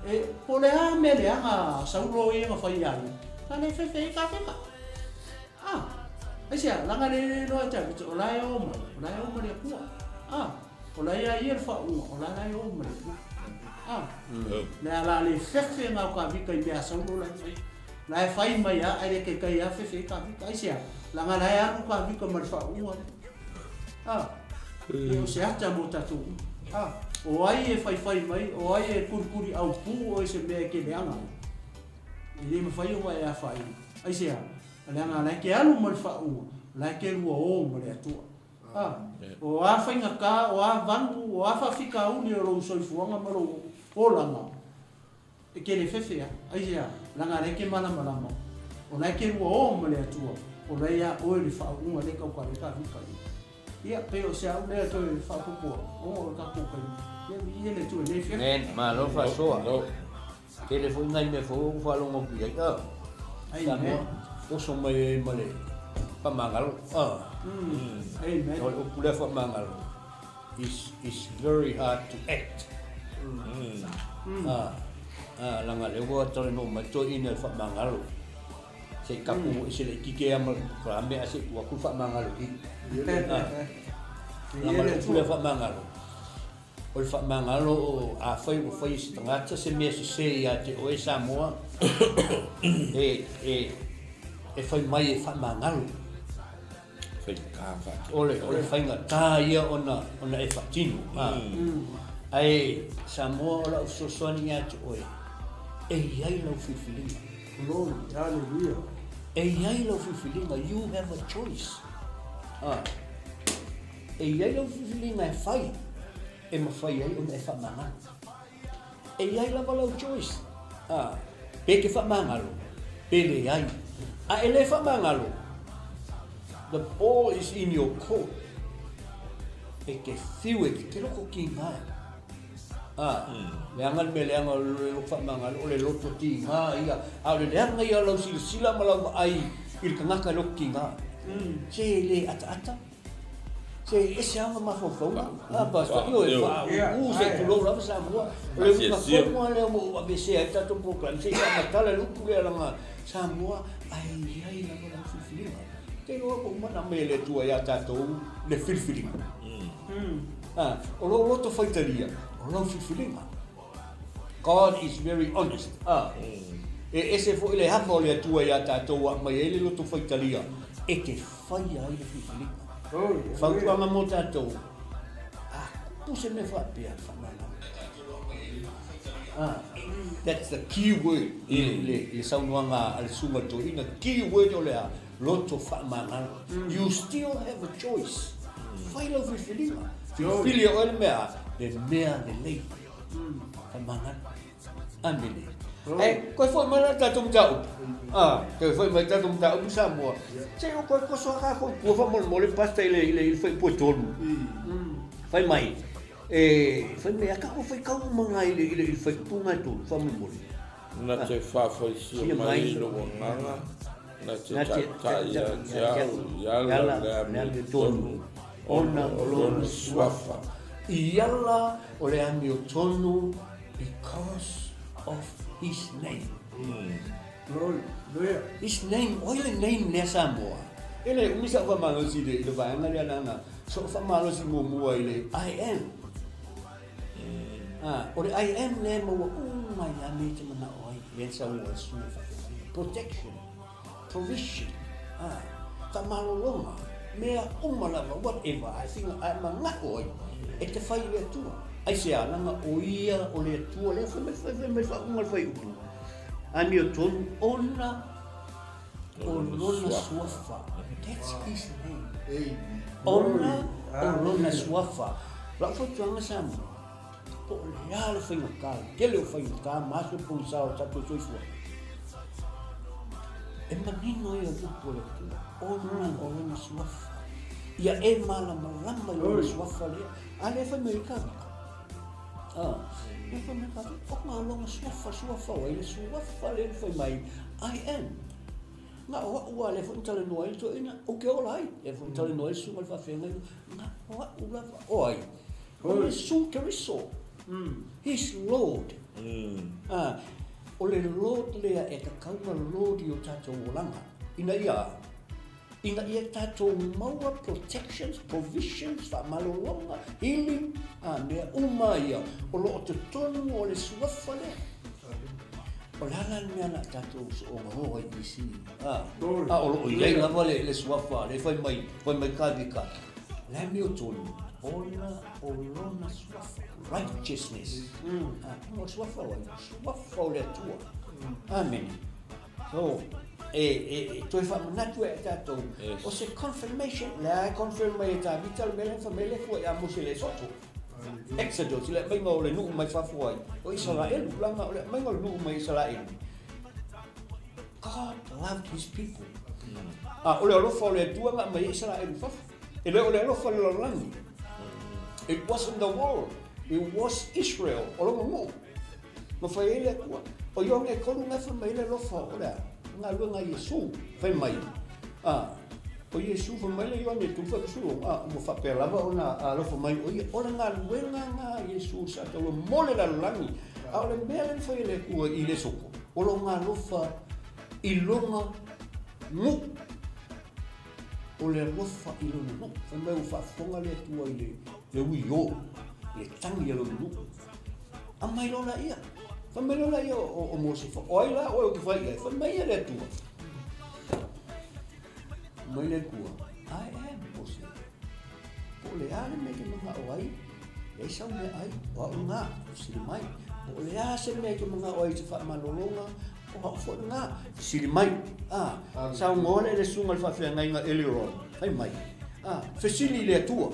e, po o le a mea leaga a Saulo ia na fai iā ia, sa lē fefe ai Kavika. A, aisea, leaga le le iloa e Tavita, o la e o mai, o la e o ma le Atua. A, o la iā ia le faauuga, o la la e o ma le Atua. A, le a la le fefe na o Kavika i mea a Saulo la e fai. La e fai mai lava ae le taitai lava fefe ai Kavika. Aisea? Leaga la e alu Kavika ma le faauuga lea. A, e o se ata mo tatou uma. A, o ai e faifai mai, o ai e kulikuli aupū oe i se mea e ke leaga ai. E le mafai ona e afaina. Aisea? Leaga la e ke alu ma le faauuga, la e ke lua o ma le Atua. A, o a faigata, o a vanu, o a faafitauli o lou soifuaga ma lou olaga, E ke le fefe a, aisea, leaga lea e ke malamalama, o la e ke lua o ma le Atua, o la iā oe le faauuga lea tau kaleka vika i. Ia, pei o se au lea toe faaopoopo ona o le tatou taimi. Ia, viia le Atua i lenei afiafi. Amen, malo faasoa. Tele foi nai mea fou ua faalogo atu i ai. Ah, Amen. Samoa, oso mai ai ma le faamagalo. Ah. Amen. O le upu lea faamagalo is very hard to act. A, leaga lea ua talanoa mai toeaiina i le faamagalo. Se i tapu ese le ikike ia ma le polokalame ae se i tuu atu le faamagalo i i. Leaga le upu lea faamagalo, o le faamagalo afai ua fai e se tagata se mea sese ia te oe Samoa, e fai mai e faamagalo. Faigata faatino. O le faigata ia ona e faatino. Ae Samoa o lau fesoasoani ia te oe, e i ai lau filifiliga. Glory, hallelujah. E i ai lau filifiliga, you have a choice. E i ai lau filifiliga e fai, e mafai ai ona e faamagalo. E i ai lava lau choice. Pe ke faamagalo, pe leai. A e le faamagalo, the ball is in your court. E ke fiu e ke loko ki ngai. Leaga le mea leaga o le loto faamagalo, o le loto tiga ia. A o le leaga ia o lau silasila ma lau vaai i le tagata e loto tiga. Se le ataata. Se ese lava mafaufauga. Pastor, ioe, faauu se i tulou lava Samoa. O le uiga tonu lava lea ua ou aveesea ai le tatou polokalame, se i faamatala le upu lea leaga Samoa ae i ai lava lau filifiliga. Ou te iloa ua uma ona aumai e le Atua ia tatou le filifiliga. O lou loto faitalia, o lau filifiliga. God is very honest. E ese foi le ava o le Atua ia tatou ua aumai ai le loto faitalia e te faia ai le filifiliga. Fautuaga mo tatou, a kupu se mea faapea, faamagalo. That's the key word i le saunoaga a le Susuga i le Toeaina. Key word o le a? Loto faamagalo. You still have a choice. Fai lau filifiliga. Filifili e oe le mea a? Le mea lelei. Faamagalo. Amene. Ae, koe foi mai la le tatou mataupu. Toe foi mai le tatou mataupu Samoa. Se o koe koso a kākou i tua faamolemole Pastor i le i le faipua tonu. Fai mai, e fai mai a kākou faitau uma ngā i le i le i le faikupu ngā e tolu faamolemole. Na te faafaisia mai lou agaga, na te taitai ia te au i ala o le amiotonu, ona o lona suafa. I ala o le amiotonu because of his name. His name, oi le name lea Samoa. E le umi sa'u faamalosi i le vaega lea leaga so'u faamalosi muamua i le I am. O le I am lea e maua uma ai a mea e te mana'o ai, lea na saunoa ai le susuga i le faafeagaiga. Protection, provision, faamalologa, mea uma lava, whatever, ae fina, ae mana'o ai e te fai i le Atua. Aisea? Leaga o Ia o le Atua lea fai mai, fai mai faauuga le fuaiupu, amiotonu ona o lona suafa. That's his name. Ona o lona suafa. O lau fautuaga Samoa, po o le a le faigata, le tele o faigata ma aso pogisa o tatou soifua, e manino ia o upu a le Atua, ona o lona suafa. Ia e malamalama i lona suafa lea. A lea fai mai ai Kavika. Lea fai mai Kavika, ona o lona suafa, suafa o ai le suafa lea na fai mai, I am. Na o a'u a lea foi na talanoa ai le toeaina, ou te ola ai. Lea foi na talanoa ai le susuga i le faafeagaiga, na o a'u lava. O ai? O Iesu Keriso. He's Lord. O le Lord lea e tatau ona Lord i o tatou olaga, ina ia a? Ina ia tatou maua protections, provisions, faamalologa, healing, mea uma ia o lo o totonu o le suafa lea. O le a la le mea na tatou soogao ai i isi, a o lo o i ai lava le suafa, le fai mai, fai mai Kavika, le amiotonu, ona o lona suafa, righteousness. O le suafa o ai? Suafa o le Atua. Amene. So, e toe faamanatu ai ia tatou, o se confirmation, o lea e confirm mai e Tavita le mea lea na fai mai le Atua ia Mose i le Esoto. Exodus, i le aumaiga o le nuu mai fafo ai, o Isaraelu, leaga o le aumaiga o le nuu mai Isaraelu, God loved his people. O le alofa o le Atua na aumai ai Isaraelu i fafo. E le o le alofa o le lalolagi. It wasn't the world, it was Israel, o lona nuu. Na fai ai le Atua. O Ioane e tolu na e fai mai ai le alofa o le a? Galuega a Iesu, fai mai, a, o Iesu, fai mai le Ioane e tolu faatusulog, a, ua faapea lava ona alofa mai o ia, o le galuega na a Iesu sa taua mo le lalolagi, a o le mea lea na fai e le Atua i le soko, o lona alofa i lona nuu, o le alofa i lona nuu. Fai mai ua faafofoga le Atua i le uio, le tagi a lona nuu. Aumai loa laia. Fai mai loa laia o Mose, O ai la oe ou te fai i ai? Fai mai ia le Atua. Fai mai le Atua, I am, Mose. Po o le a le mea e te manao ai, leai sau mea ai, o au lena, fesili mai. Po o le a se mea e te manao ai i se faamalologa, o au foi lena, fesili mai. A, saunoa lea i le susuga i le faafeagaiga Eliron, fai mai, a, fesili i le Atua.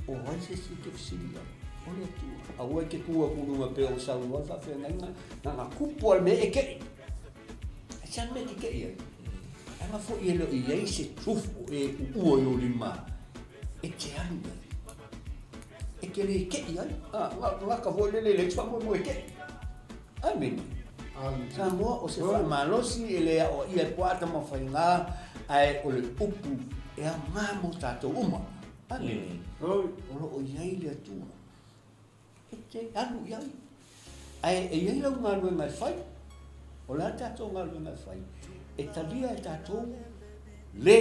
O ai se isi e te fesili i ai? O le Atua. Aua e te tu atu i luga pei o saunoa le faafeagaiga, na ona tupu lava le mea e kei. E se mea e te kei ai? Leaga foi e le o i ai se truth o e uua i ou lima e te alu ai. E te le ke'i ai. Gata foi le le le faamoemoe ke'i. Amene. Samoa o se faamalosi e le aoaia e po a tamafaigā ae o le upu e aogā mo tatou uma. Amene. O loo i ai le Atua e te alu i ai. Ae e i ai lau galuega e fai. O le a tatou galuega e fai e talia e tatou le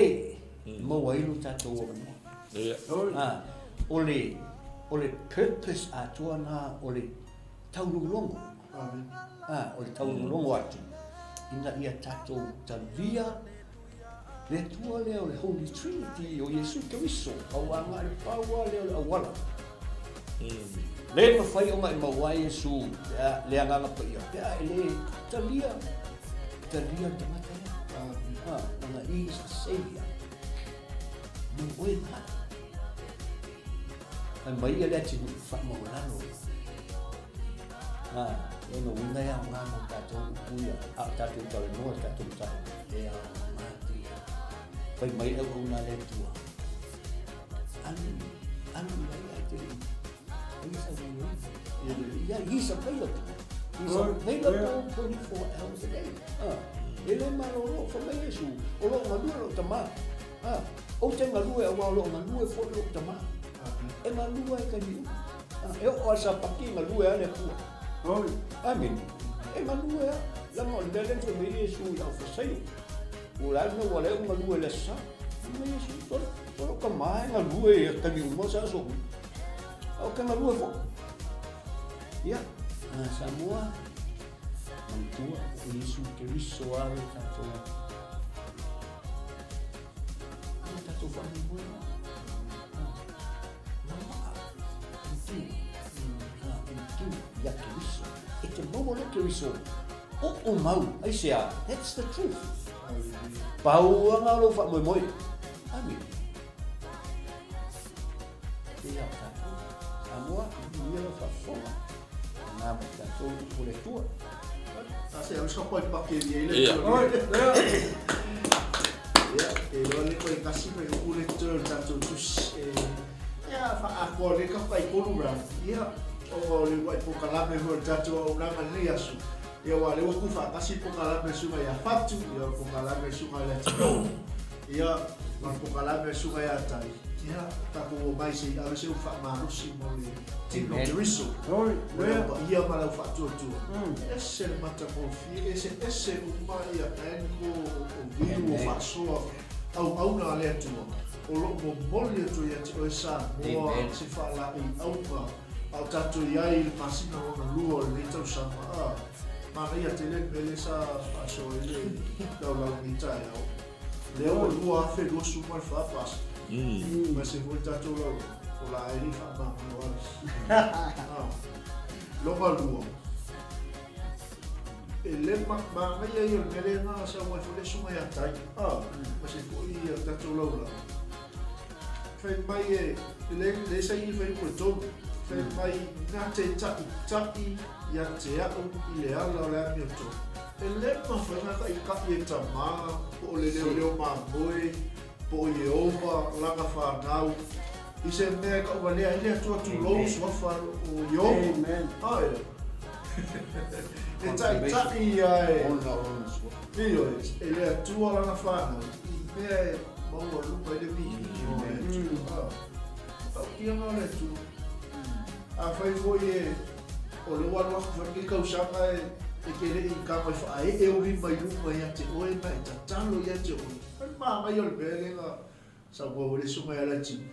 maua ai lo tatou avanoa. O le purpose atoa na o le taulogologo. O le taulogologo atu ina ia tatou talia le Atua lea o le Holy Trinity o Iesu Keriso, auaga le paua lea o le auala. Le mafai ona e maua ai Iesu le agaga paia pe a e le talia talia le tagata lea. Ona he is the Savior. Mo oe ma. Ai mai ia le atinuu faamaualalo. E no uiga e aogā mo tatou upu ia, a o tatou talanoa le tatou mataupu e aogā te ia. Fai mai le auauna a le Atua. Alu, alu i ai ae te le i sa mai ai. He's available. He's available 24 hours a day. E le malolo, fai mai Iesu, o loo galue lou tamā. Ou te galue auā o loo galue foi lou tamā. E galue ai taimi uma. E oo a le sapaki e galue a le Atua. Amene. E galue a. Leaga o le mea lea na fai mai ai Iesu i au fasaio. Ua le a le mea ua lea ou galue i le aso Sa. Fai mai Iesu, o lou tamā e galue i taimi uma sa aso uma. A ou te galue foi. Ia, Samoa, manatua o Iesu Keriso a le tatou le tatou faamoemoe. Mamaa, tu, tu ia Keriso. E te maua le Keriso. O mau, ai se a, that's the truth. Pau anga o lou faamoemoe. Amene. Te ia o tatou. Samoa, manuia lau faafofoga. Ngā mo tatou upu le Atua. Se au sa pai pake i ei le tua. Ia, e loa le koe kasi mai upu le tua le tatou tusi. Ia, whaakoa le ka whai kolu rā. Ia, o le wai pokalame hua le tatou auaunaga i lenei aso. Ia, ua le ua ku whaakasi pokalame suga ia Fatu, ia pokalame suga ia Tino. Ia, ma pokalame suga ia Tai. Ia, tatou o mai se i ave se u faamalosi mo le tino Keriso. O le au paia ma lau faatuatua. Ese le matagofie, ese ese uma ia angle o viu o faasoa auauna a le Atua. O loo momoli atu ia te oe Samoa se faalaeiauga a o tatou i ai i le masina lona lua o lenei tausaga. Manaia tele le mea lea sa faasoa ai le laulau i lenei taeao. Lea ua 2024 pasi. Ma se foi tatou lau o la e le i faamagalo ai. Lona lua, e le manaia ia o le mea lea na sau ai foi le susuga ia Tai, ma se foi ia tatou laulau. Fai mai e le saini fai upu e tolu, fai mai na te taʻitaʻi ia te a'u i le ala o le amiotonu. E le mafai ona taʻitaʻi e tamā po o le leoleo mamoe, po o Ieova, lana whanau, i se mea e kaualea ai le Atua tulou suafa o Iobo. Ae. E taʻitaʻi ia e. Ioe, e le Atua lana whanau, i mea e maualuga ai le viiga o le Atua. Matautia o le Atua. Afai foi e o le ua alu atu foi lenei tausaga e te le i tama i whaaee o lima i luma ia te oe ma e tatalo ia te oe. Fai maangaia o le mea lea na saunoa foi le susuga ia Laitimu.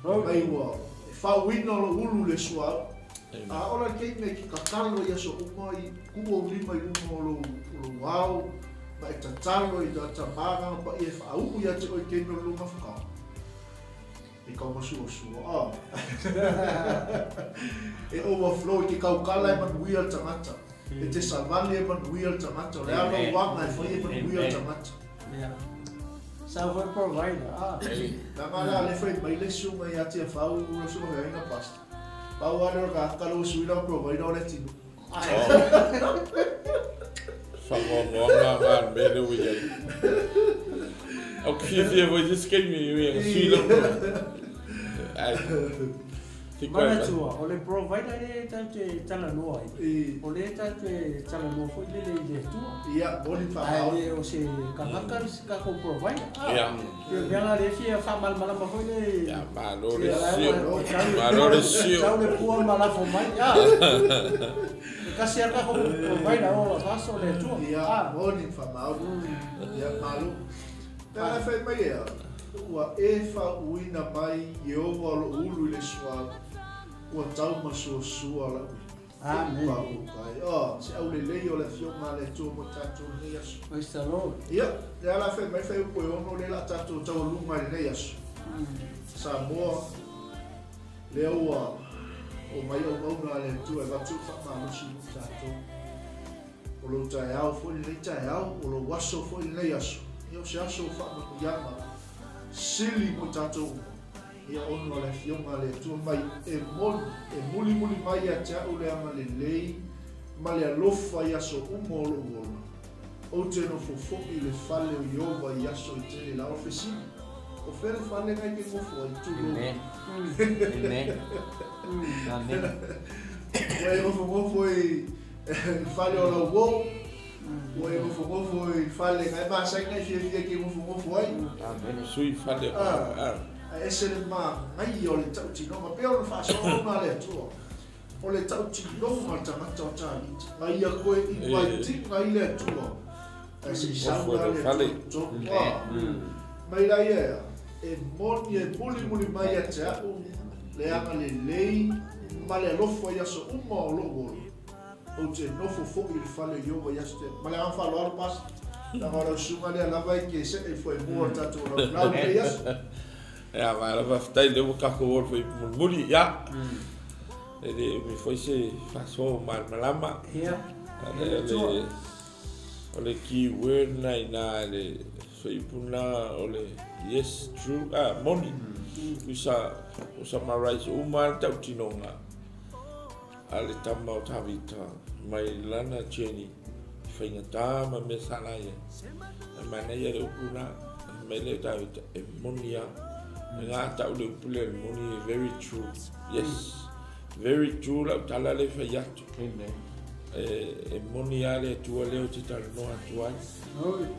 Mai ua e faauina o lou ulu le suauu. A ola le taimi e te tatalo i aso uma i tuu ou lima i luma o lou ao ma e tatalo i ta tamāga paia e whaauu ia te oe i taimi o le lou mafukao. E kau masuasua, a. E overflow i te kaukala e manuia le tagata. E te savali e manuia le tagata. O le a lou aga e fai e manuia le tagata. Yeah. Sa foi provider, a. Leaga la le fai mai le susuga ia Tiafau le susuga feagaiga pastor. Pau lava lea o le tagata lea ua sui lana provider o le atinuu. Faanoanoaga lena le mea lea ua i ai. Ou te fiafia foi i se isi taimi i ui sui lau. Ai. Manatua, o le provider lea tatou te talanoa ai, o lea tatou te talanoa foi lele i le Atua. Ia, moni Ae le o se tagata le tatou provider. Pei o le mea lena lea e fia faamalamalama foi le. Ia, malo le sio. Malo le sio. Tau le pua ma lafo mai. E tasi lava le tatou provider o us o le Atua. Ia, moni faamaoni. Ia, malo. Pe a fai mai ea, ua e faauuina mai Ieova lou ulu i le suauu, ua taumasuasua lau Amen. Paopai. Oh, se aulelei o le Afioga a le Atua mo tatou i lenei aso. Praise the Lord. Ia, lea la fai mai fai upu e ono lea la tatou taualuga i lenei aso. Samoa, lea ua omai auauna a le Atua e avatu le faamalosi mo tatou. O lou taeao foi lenei taeao, o lou aso foi lenei aso. Ia, o se aso o faamanuiaga sili mo tatou uma. Ia, ona o le Afioga a le Atua mai e moni, e mulimuli mai ia te a'u le agalelei ma le alofa i aso uma o lo'u ola. Ou te nofo foi i le fale o Ieova i aso e tele la. O le fesili, o fea le fale na e te nofo ai? Tulou. Amen. Amen. Amen. Ua e nofonofo i le fale o lau uo, ua e nofonofo i le fale na e masani ona e fiafia e te nofonofo ai. Amen. Sui fale. Ae ese le manaia o le tautinoga, pei ona faasoaona a le Atua, o le tautinoga o le tagata o Tavita, na ia koe invite-ina ai le Atua, ae se i sau la le Atua i totonu. Mai la ia ea, e moni e mulimuli mai ia te a'u le agalelei ma le alofa i aso uma o lo'u ola. Ou te nofo foi i le fale o Ieova i aso tele. Ma le agaga faaaloalo, Pastor, leaga o lau susuga lea lava e te see i foemua o le tatou laulau i lenei aso. Ia, malo faafetai lea ua tatou o i le fuaiupu mulimuli. Ia, e le umi foi se faasoa ua malamalama. Ia, O le, o le key word na ina i le fuaiupu lena o le yes, true, moni. Usa, o summarize uma le tautinoga a le tama o Tavita mai lana journey i faigata ma mea sa la ia. E manaia le upu na, mai le Tavita e moni a. E ngā tau le upu le moni e very true. Yes, very true lau tala le fai atu. Amen. E moni a le Atua lea o te talanoa atu ai.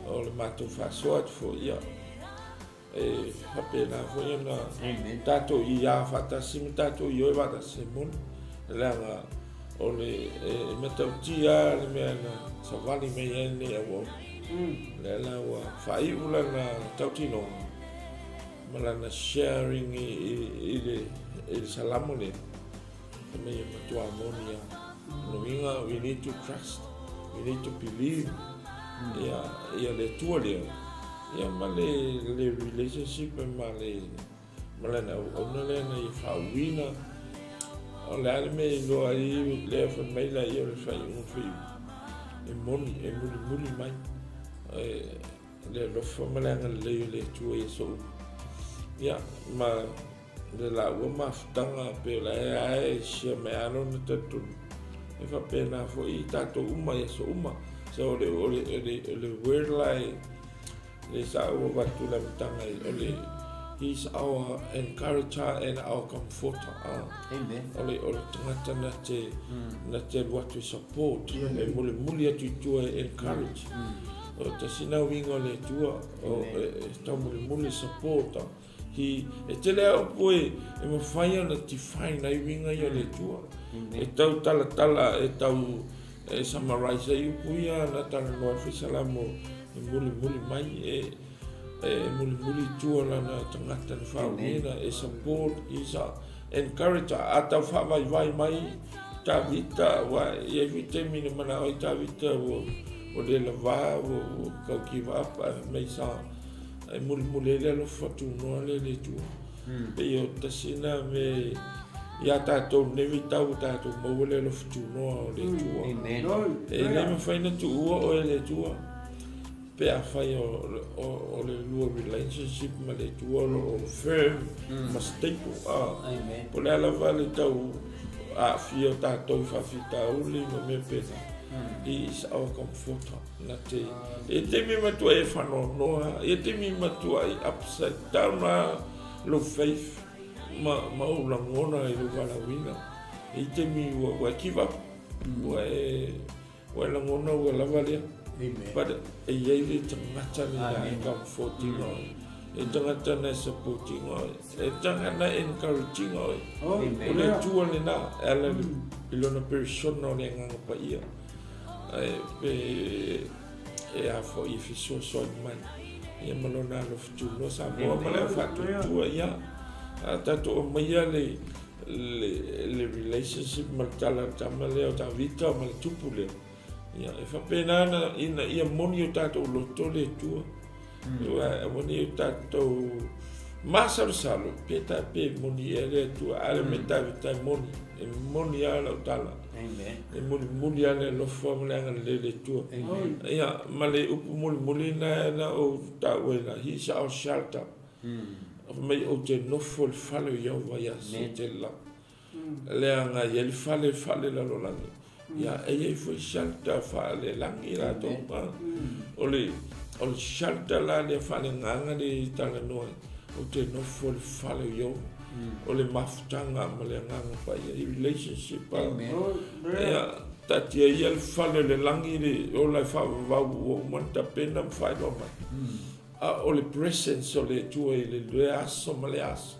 O le matou faasoa atu foi ia. E faapena foi ona Amen. tatou ia faatasi ma tatou ioe faatasi e moni. Leaga o le e matautia le mea na savali mai ai lenei auauna. Lea la ua faaiu lana tautinoga ma lana sharing i le salamo lea. E mai e matua moni a. O le uiga, we need to trust, we need to believe ia, ia le Atua lea. Ia ma le relationship ma le ma lana auauna lea na ia faauuina. O le a le mea i loa ai lea fai mai la ia o le faaiuga fuaiupu. E moni, e mulimuli mai. E, le alofa ma le agalelei o le Atua i aso uma. Ia, ma le laua mafutaga pe o la e ae sia mai lona talitonu. E faapena foi i tatou uma i aso uma. So o le word la e le sa ua avatu le amataga o le He's our encourager and our comforter. Amen. O le tagata na te alu atu e support, e mulimuli atu i tua e encourage. O tasina uiga o le Atua, o e tau mulimuli support. He, e tele au upu e mafai ona define ai uiga ia o le Atua. E tau talatala, e tau e summarize ai upu ia na talanoa e faisalamo e mulimuli mai e mulimuli i tua lana tagata na faauuina e support isa encourage a tau faavaivai mai Tavita ua ia foi taimi na manao ai Tavita ua le lavā ua kaukiva apa mai sa e mulimuli ai le alofa tunoa le le Atua. Pei o tasina me ia tatou nei vaitau ua tatou maua le alofa tunoa o le Atua. Amen. E le mafai na tuua oe le Atua pe afai o le lua relationship ma le Atua o lo o firm ma stable. Amen. Po le a lava le tau aafia o tatou i faafitauli ma mea pena. He is our comforter. Na te, e taimi matua e faanoanoa, e taimi matua i upside down a lo faith. ma ou lagona i lou valaauina. E i taimi ua e give up, ua e lagona ua lava lea. But e iai le tagata lena e comfort ina oe. E tagata na e support ina oe. E tagata na e encourage ina oe. O le Atua lena e ala i lona persona o le Agaga Paia. Ae pe e a foi e fesoasoani mai. Ia ma lona alofa tunoa Samoa ma le faatuatua ia. A tatou aumaia le relationship ma le tala tama lea o Tavita ma le tupu lea. Ia e faapena na ina ia moni o tatou loto le Atua. Ua moni o tatou masalosalo pe ta pe moni e le Atua. Ale me Tavita e moni. E moni a lau tala. E moni muli a le alofa ma le agalelei le Atua. Ia ma le upu mulimuli na o taua ina he is our shelter. Mai o te nofo le fale o Ieova ia se te la. Le anga ia le fale fale la lolagi. Ia e iai foi shelter fale langi la tau. O le shelter la le fale nganga le talanoa. O te nofo le fale o Ieova. O le mafutanga ma le anganga pa ia i relationship. Ia tatia ia le fale le langi le o la whaavavau ua umana tapena ma whaeroa mai. A o le presence o le Atua i le aso ma le aso.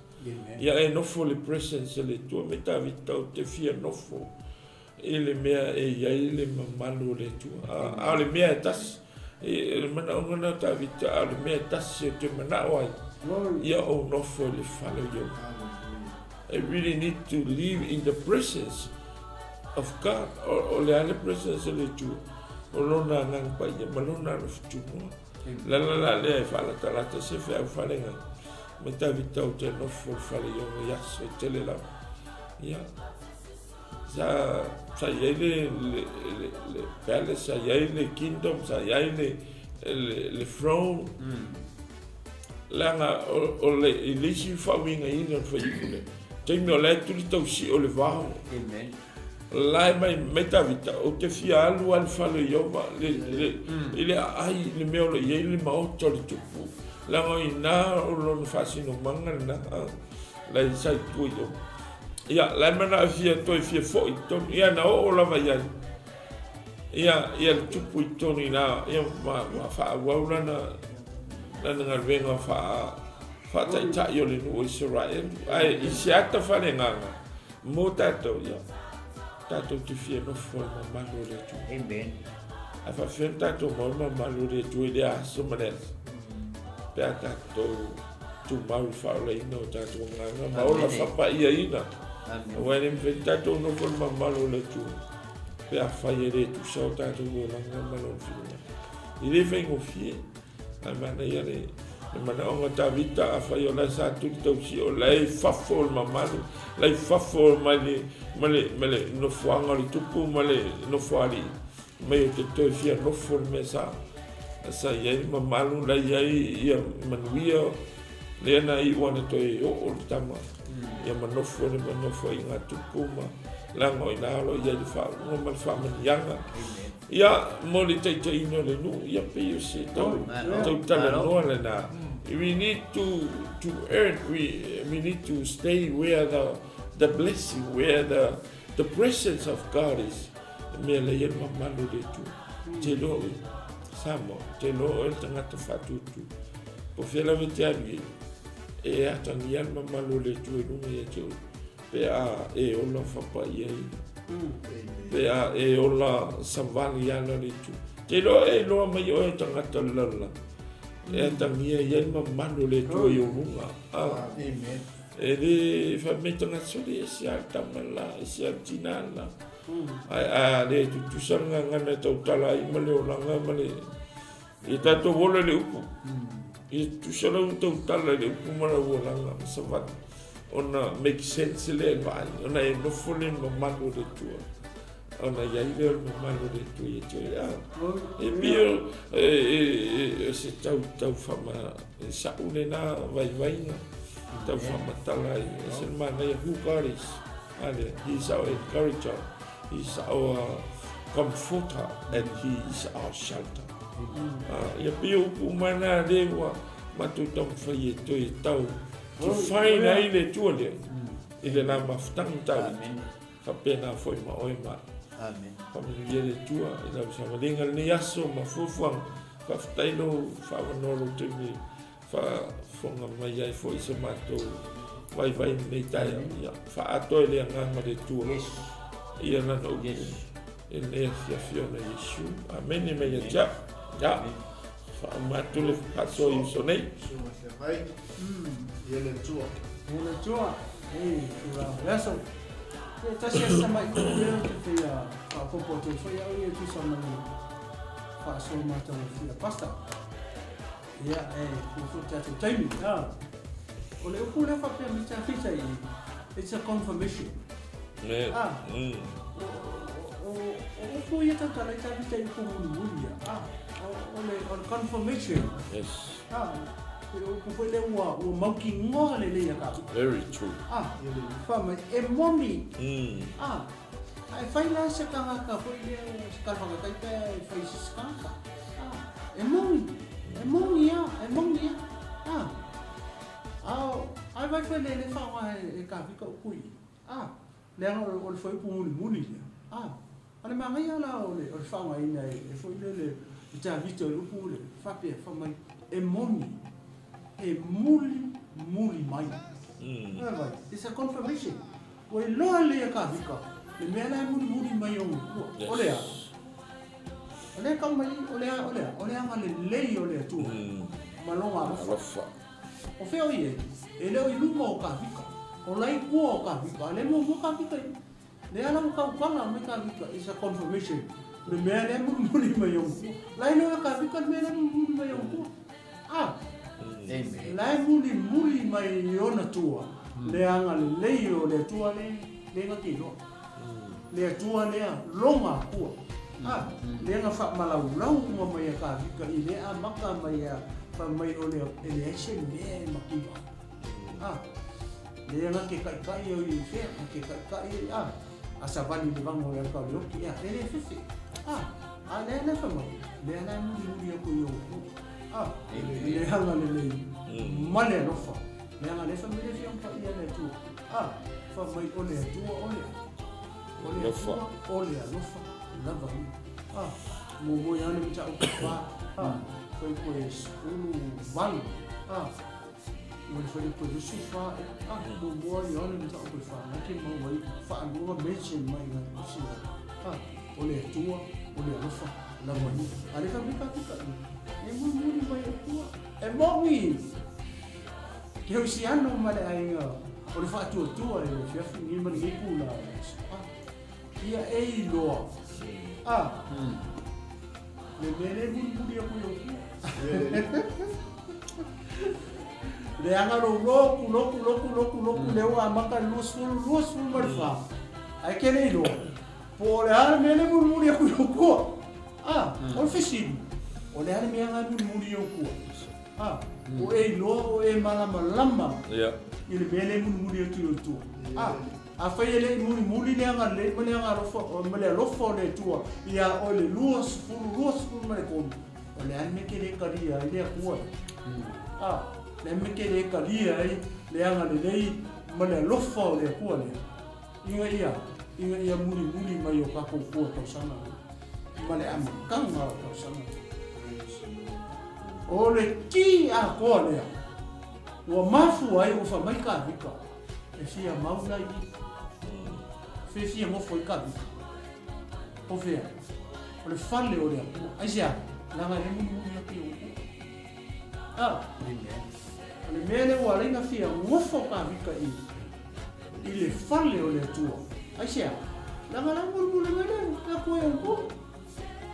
Ia e nofo le presence o le Atua me Tavita o te fia nofo i le mea e iai le mamalu o le Atua. A o le mea e tasi, e manaonga na Tavita, a o le mea e tasi o te manao ai. Ia o nofo i le fale o Ieova. I really need to live in the presence of God. O le ale presence o le Atua. O lona agaga paia ma lona alofa tunoa. La la la lea e faalatalata se feau falega. Me Tavita o te nofo le fale Ieova i aso e tele lava. Ia, sa iai le palace, sa iai le kingdom, sa iai le throne. Leaga o le i le isi faauigaina o le faiupu lea. Taimi o la e tuli tausii o le vao. Lai mai Tavita, o te fia alu a le fale o Ieova, i le aai le mea o lo iai le maota o le tupu. Leaga o ina o lona faasinomaga lena, lai sa i tua i Ieova. Ia, lai mana fia toe fia foi tonu, ia na oo lava iai. Ia le tupu i tonu ina, ia ma faauau lana galuega faataitai o le nuu o Israel. Ae i se ata falegaga, mo tatou ia. Tatou te fia nofo le mamalu o le Atua. Amen. Ae faafefea tatou mau le mamalu o le Atua i le aso ma le aso. Pe a tatou tumau i faaolaina o tatou agaga ma ola fapaiaina. Aua e le mafai tatou nofo le mamalu o le Atua. Pe a fai e le tusa o tatou olaga ma lona finagalo. I le faigofie. Ae manaia le manaoga Tavita a fai o la sa tuli tausi o la e fafo o le mamalu, la e fafo ma le nofoaga o le tupu ma le nofoalii. Mai o te toe fia nofo le mea sa iai le mamalu, la iai ia manuia, lea na iu ana toe oo le tama. Ia manofo le manofo i ngā tupu ma laga o ina alo iai le faauga ma le faamaniaga. Ia, mo le taitaiina o le nuu, ia pei o se tautalanoa lena. We need to earn, we need to stay where the blessing, where the presence of God is. Mea lei e le mamalu le Atua. Te loa oe, Samoa, te loa oe le tagata faatutu. Po fea lava te alu i e atagia le mamalu le Atua i luga ia te oe. Pe a e ola fapaia ina. Pe a e ola savali ala le Atua. Te loa e loa mai oe tagata le lalolagi. E atagia ia le mamalu le Atua i o luga. Amen. E le faamai tagata sole e se a tama la, e se a tina la. Ai a le tutusa ngana tautala ai ma le olaga ma le i tatou ola le upu. I tutusa lau tautala le upu ma lau olaga ma savali. Ona make sense le vaai, ona e nofo le mamalu o le Atua. Ona iai lea o le mamalu o le Atua ia te oe. E pei o se tau faama sa'u lena vaivaiga, tau faamatala ai. E se manaia who God is. Ale, he is our encourager. He is our comforter and he is our shelter. Ia pei o upu mana le ua matou taumafai e toe tau Tufaina ai le Atua lea i le la mafutaga tau. Faapena foi ma oe ma Amen. Faamanuia le Atua i lau savaliga lenei aso ma fuafuaga. Faafetai lou faavanoa lou taimi faafofoga mai ai foi se matou vaivai lenei taeao. Ia faaatoa i le agaga o le Atua. Yes. Ia lana upu. Yes. I lenei afiafi ona Iesu. Amene mai ia te au. Ia. Faauma atu le faasoa i uso nei. Susuga feagai. Ia le Atua. Ia le Atua. Ei, tulaga o le aso. Ia tasi asa mai ko lea te whia whaapopo atu foi au ia tusa ma le whaasoa mātou e whia pasta. Ia, e, fufu tātou taimi. Ah. O le upu lea whapea me tā whita i, it's a confirmation. Ne. Ah. O upu ia tautala i tā whita i upu muli muli ia. Ah. O le confirmation. Yes. Ah. O foi le ua mauki ngoa le leia ka. Very true. Ah, fa mai e momi. Ah, ai fai la se kanga ka foi le se ka fa ka pe fai se kanga. Ah, e momi. E momi ya, e momi ya. Ah. Ah, ai vai foi le le fa wa e ka fi ka kui. Ah, le nga o le foi pu muli muli le. Ah, ale manga ya la o le fa wa ina e foi le le ta vito le pu le fa pe fa mai e momi. E muli, muli mai. It's a confirmation. Ua iloa lea ka vika. Le mea la e muli muli mai o ngukua. O lea. O lea kau mai, o lea, o lea. O lea nga le lei o lea tua. Malonga alofa. O feo i e. E leo i luma o ka vika. O lai kua o ka vika. Le mua mua ka vika i. Le ala o kaukala mai ka vika. It's a confirmation. Le mea lea muli muli mai o ngukua. Lai loa ka vika le mea lea muli muli mai o ngukua. Ah. Amen. Lai muli muli mai ona tua. Le anga le lei o le tua le le nga ki loa. Le tua lea longa kua. Ah, le nga fa malau lau uma mai ka vika i le a maka mai a fa mai o le e le se le makiva. Ah, le nga ke kai kai o i fe ke kai kai a a savali le vango le ka le ki a le fe fe. Ah, a le le fa mai. Le la muli muli ko yo. Ah, le hanga le le male alofa. Le hanga le fa mai le fia pa ia le tu. Ah, fa mai o le tu o le. O le Alofa. O le alofa. Lava. Ah, mo mo ia le mita o pa. Ah, foi ko es ulu val. Ah, mo le foi ko Yusufa. Ah, mo mo ia le mita o pa. Na ke mo mai fa no me mai na si. Ah, o le tu o le alofa. Lava. Ale fa mi ka ka. E muli mai tua. E momi. Ke o si ano ma le ainga. O le whaatua tua e fiafi ni ma le kula. Ah. Ia e iloa. Ah. Le mele muli muli aku yo. Le anga lo loku loku loku loku loku le o amaka lusu marfa. Ai ke le iloa. Po le ala mele muli muli aku yo kua. Ah, o fesili. O le ale mea ngai muli muli o kua. Ah, o e iloa o e malama lama. Yeah. I le mea le muli muli atu i o tua. Ah, a fai e le muli muli le anga le ma le anga alofa o ma le alofa o le tua. Ia o le lua sefulu ma le komu. O le ale mea ke le karia i le akua. Ah, le mea ke le karia i le anga le lei ma le alofa o le akua lea. Inga ia muli muli mai o kako kua tausanga. Ma le amakanga o tausanga. O le ki a koa lea. Ua mafu ai o fa mai ka vika. E fia mauna i. Fe fia ngofo i ka vika. O fea. O le fale o lea kua. Ai sea, langa le muli muli a ki o kua. Ah. Amen. O le mea le ua leina fia ngofo ka vika i. I le fale o le tua. Ai sea, langa la muli muli mai le la kua e o kua.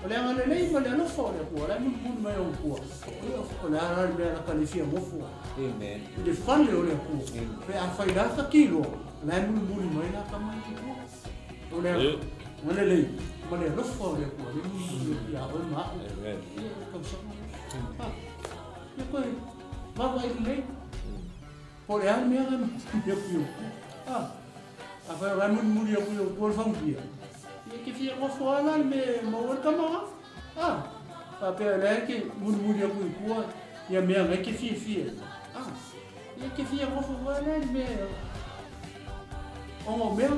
O le anga le lei ma le alofa o le kua, le muli muli mai o kua. O le ala le mea la kalifia ngofo. Amen. I le fale o le kua. Pe a whai lata kilo, le muli muli mai la ka mai ki kua. O le anga le lei ma le alofa o le kua, le muli muli ia o ma. Amen. Ia o kausanga. Ah, ia koe, mawa i lei. Po le ala mea ngai muli o kua. Ah, a whai o muli muli o kua o kua le whanguia. Ia ke fia ngofo ala le me maua le kamanga. Ah, pa pea lea ke muli muli aku i kua, ia mea ngai ke fia fia. Ah, Ia ke fia ngofo wale le mea o ngā mea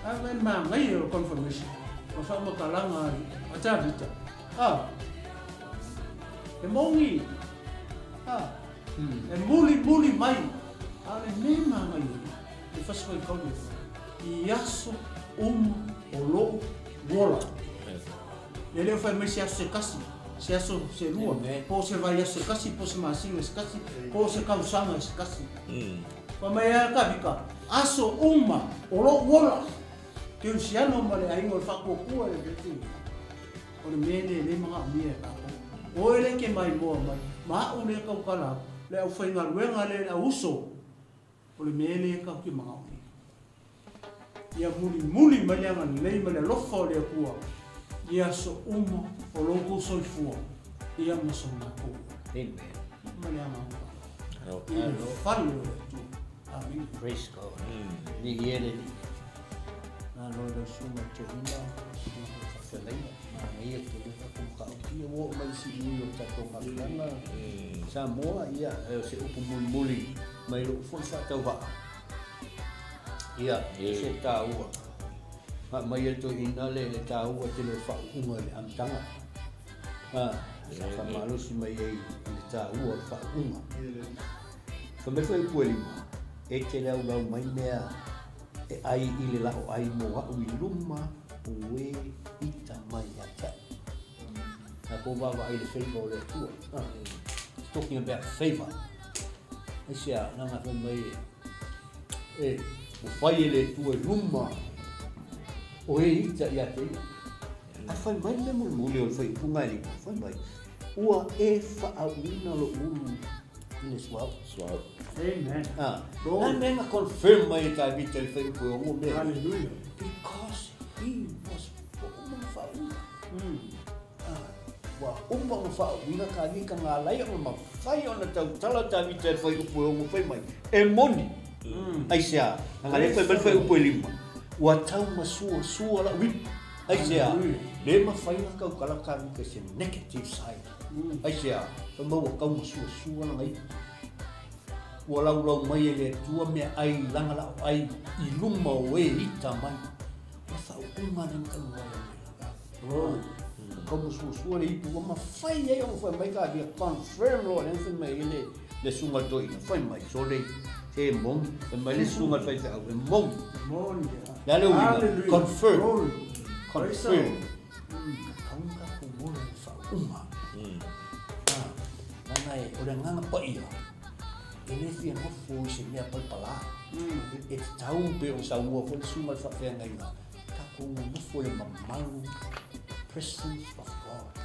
a le maangai o confirmation. O whaamatalanga a Tavita. E mongi. E muli muli mai. A le mea maangai e whasawai kauli e. I aso o lou wola. E leo whai mai se aso se kasi. Se aso se lua. Po se vai aso se kasi, po se masinga se kasi, po se kausanga se kasi. Pa mai a kavika. Aso uma o lou wola. Ke usiano ma le aingo le whakokua le veti. O le mene le mga mia e kako. O ele ke mai moa mai. Ma au le kaukala. Le au whainga ruenga le au uso. O le mene e kau ki mga mia. Ia muli muli mai le anga lei ma le lofa o le akua. Ia so uma o loko soifua. Ia maso ngā. Amen. Ma le anga uka. Ia le fale o le atua. Amen. Praise God. Ni iele ni. Nā loa lau sunga te ina, sunga whawhelaina. Nā ia te leha kumka utia wo mai si ui o tato ngā Samoa, ia, se upu muli muli, mai lo foi whatau waa. Ia, se tāua. Ma mai e tō ina le le tāua te le whaunga le amtanga. Sa whamalosi mai e le tāua le whaunga. Wha me whai puelima, e te lau lau mai mea e ai i le lao ai mō au i luma o e ita mai a te. Nā kō wawa ai le favor o le atua. It's talking about favor. E sea, nā ngā whai mai e o whai e le atua i luma o e ita i a te ia. A whai mai le muli o le whai punga e lima. Whai mai, ua e whaauina lo ulu i le suau. Suau. Amen. Nā mea confirm mai e Tavita le whai upue o ngō mea. Hallelujah. Because he was uma whaauina. Ua uma o whaauina ka ni ka ngā lai o ma whai o na tautala Tavita le whai upue o ngō whai mai. E moni. Ai sea, ngā le whai mai whai upue lima. Ua tau masua sua la wip. Ai sea, le ma whai ngā kaukala ka ni ka se negative side. Ai sea, whai maua kau masua sua la ngai. Ua lau lau mai e le atua mea ai langa lau ai i luma o e ita mai. Ua whaunga le makalu ai o le Kau masua sua le ipu, ua mawhai ai o whai mai ka via confirm loa le whai mai le sunga toina. Whai mai, so le te mongi, whai mai le sunga whai whai au e mongi. Mongi. La le uina, confirm. Confirm. Kaunga kumura le whaunga. Nana e, o le nganga paia. E le fia ngofo i se mea palpala. E te tau pe o sa ua fo le sunga le whawhea ngainga. Kako ngofo le mamalu presence of God.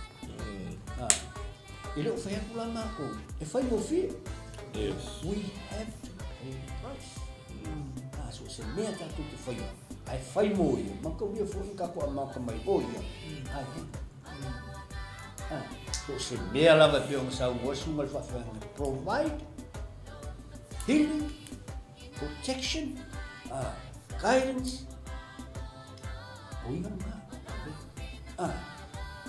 E le o whai aku la mako, e whai mo fia. Yes. We have to pay the price. So se mea tātou te whaia. Ai whai mo ia. Maka uia fo inga ko a maka mai o ia. Ai he. So se mea lava pe o sa ua sunga le whawhea ngainga. Provide healing, protection, guidance. O inga ngā.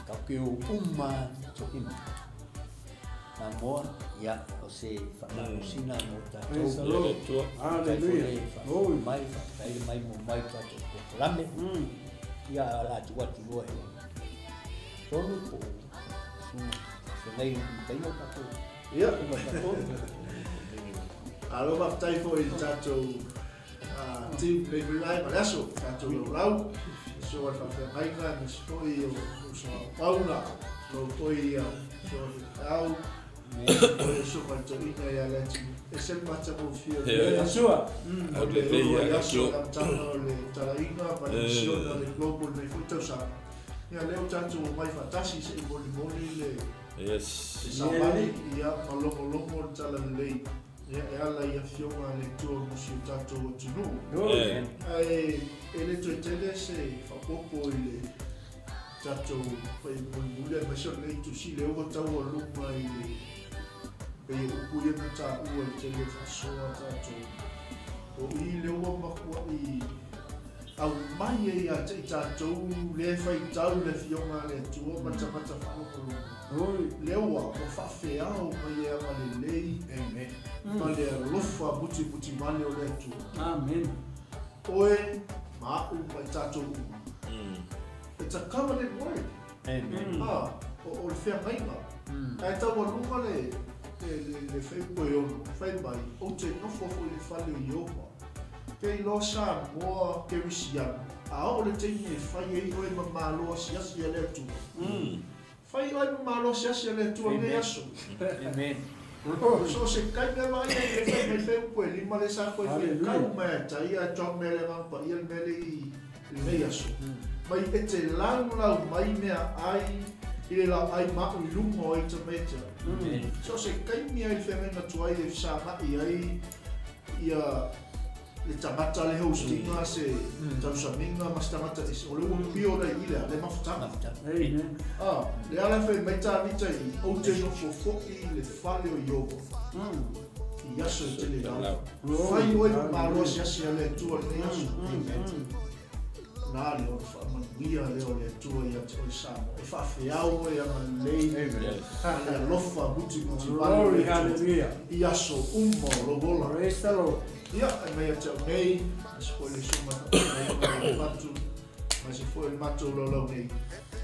Kau ke o uma to him. Nā moa, ia, o se whakarosina mō tātou. Hallelujah. Mai, whakaire mai mō mai tātou kokorame. Ia, ala atu atu loa e. Tonu po, whenei mkaio tātou. Ia. Uma tātou. Alo whaftai fo i tātou team nei mai ma le aso, tātou lau lau. So al whawhengainga, ni sipoi o so pauna, lo toi ia, so au, o le so kaltoina ia le atu. E se mata mo fia. Yeah. Sua. Au le lei le ia aso amtanga o le talainga, ma le misiona le global nei fui tausa. Ia leo tātou mai whatasi se i moli moli le Yes. te sāmani, ia malongo longo le tala lei. Ia e ala ia fionga le tua musi o tātou atunu. Yeah. Ai, e le toe tele se whapopo i le tātou whai muli ai mai se o nei tusi le oga tau a luma i le pe upu ia na tā ua i tele whasoa tātou. O i le oga makua i Aumai e ia te i tātou le whaitau le fionga le Atua ma tagata faalogologo. Lea ua faafeao mai e agalelei. Amen. Ma le alofa mutimutivale o le Atua. Amen. Oe ma a'u ma i tātou uma. It's a covenant word. Amen. O le feagaiga. Ae taualuga le fuaiupu e 6, fai mai, ou te nofo foi i le fale o Ieova. Ke iloa Samoa Kerisiano, a oo le taimi e fai ai oe ma malo asiasi a le Atua. Fai oe ma malo asiasi a le Atua lenei aso. Amen. So se taimi e vaai ai le fai mai fuaiupu e 5 le sa koe whekau mai a tai a John Mele ngā paia le mele i lenei aso. Mai e te laulau mai mea ai i le lau ai ma'u i lunga o ai tamaiti. So se taimi ai le whengainga tuai e whasangai ai ia le tagata le hostinga se tausaminga ma se tagata ese o le ua pio nei i le mafutaga. Amen. Le ala whai mai tāvita i ou te nofo fo'i i le fale o Ieova. I aso i te le lau. Fai oe ma malo asiasi a le Atua lenei aso. Nā le ona whaamanuia lea o le Atua ia te oe Samoa. E faafeao oe agalelei. Le alofa mutimutivale o Glory, le Atua. hallelujah. I aso uma o lou ola. Praise the Lord. Ia, e mai a te au nei, ma se foi le suma whakapae le patu, ma se foi le matou laulau nei.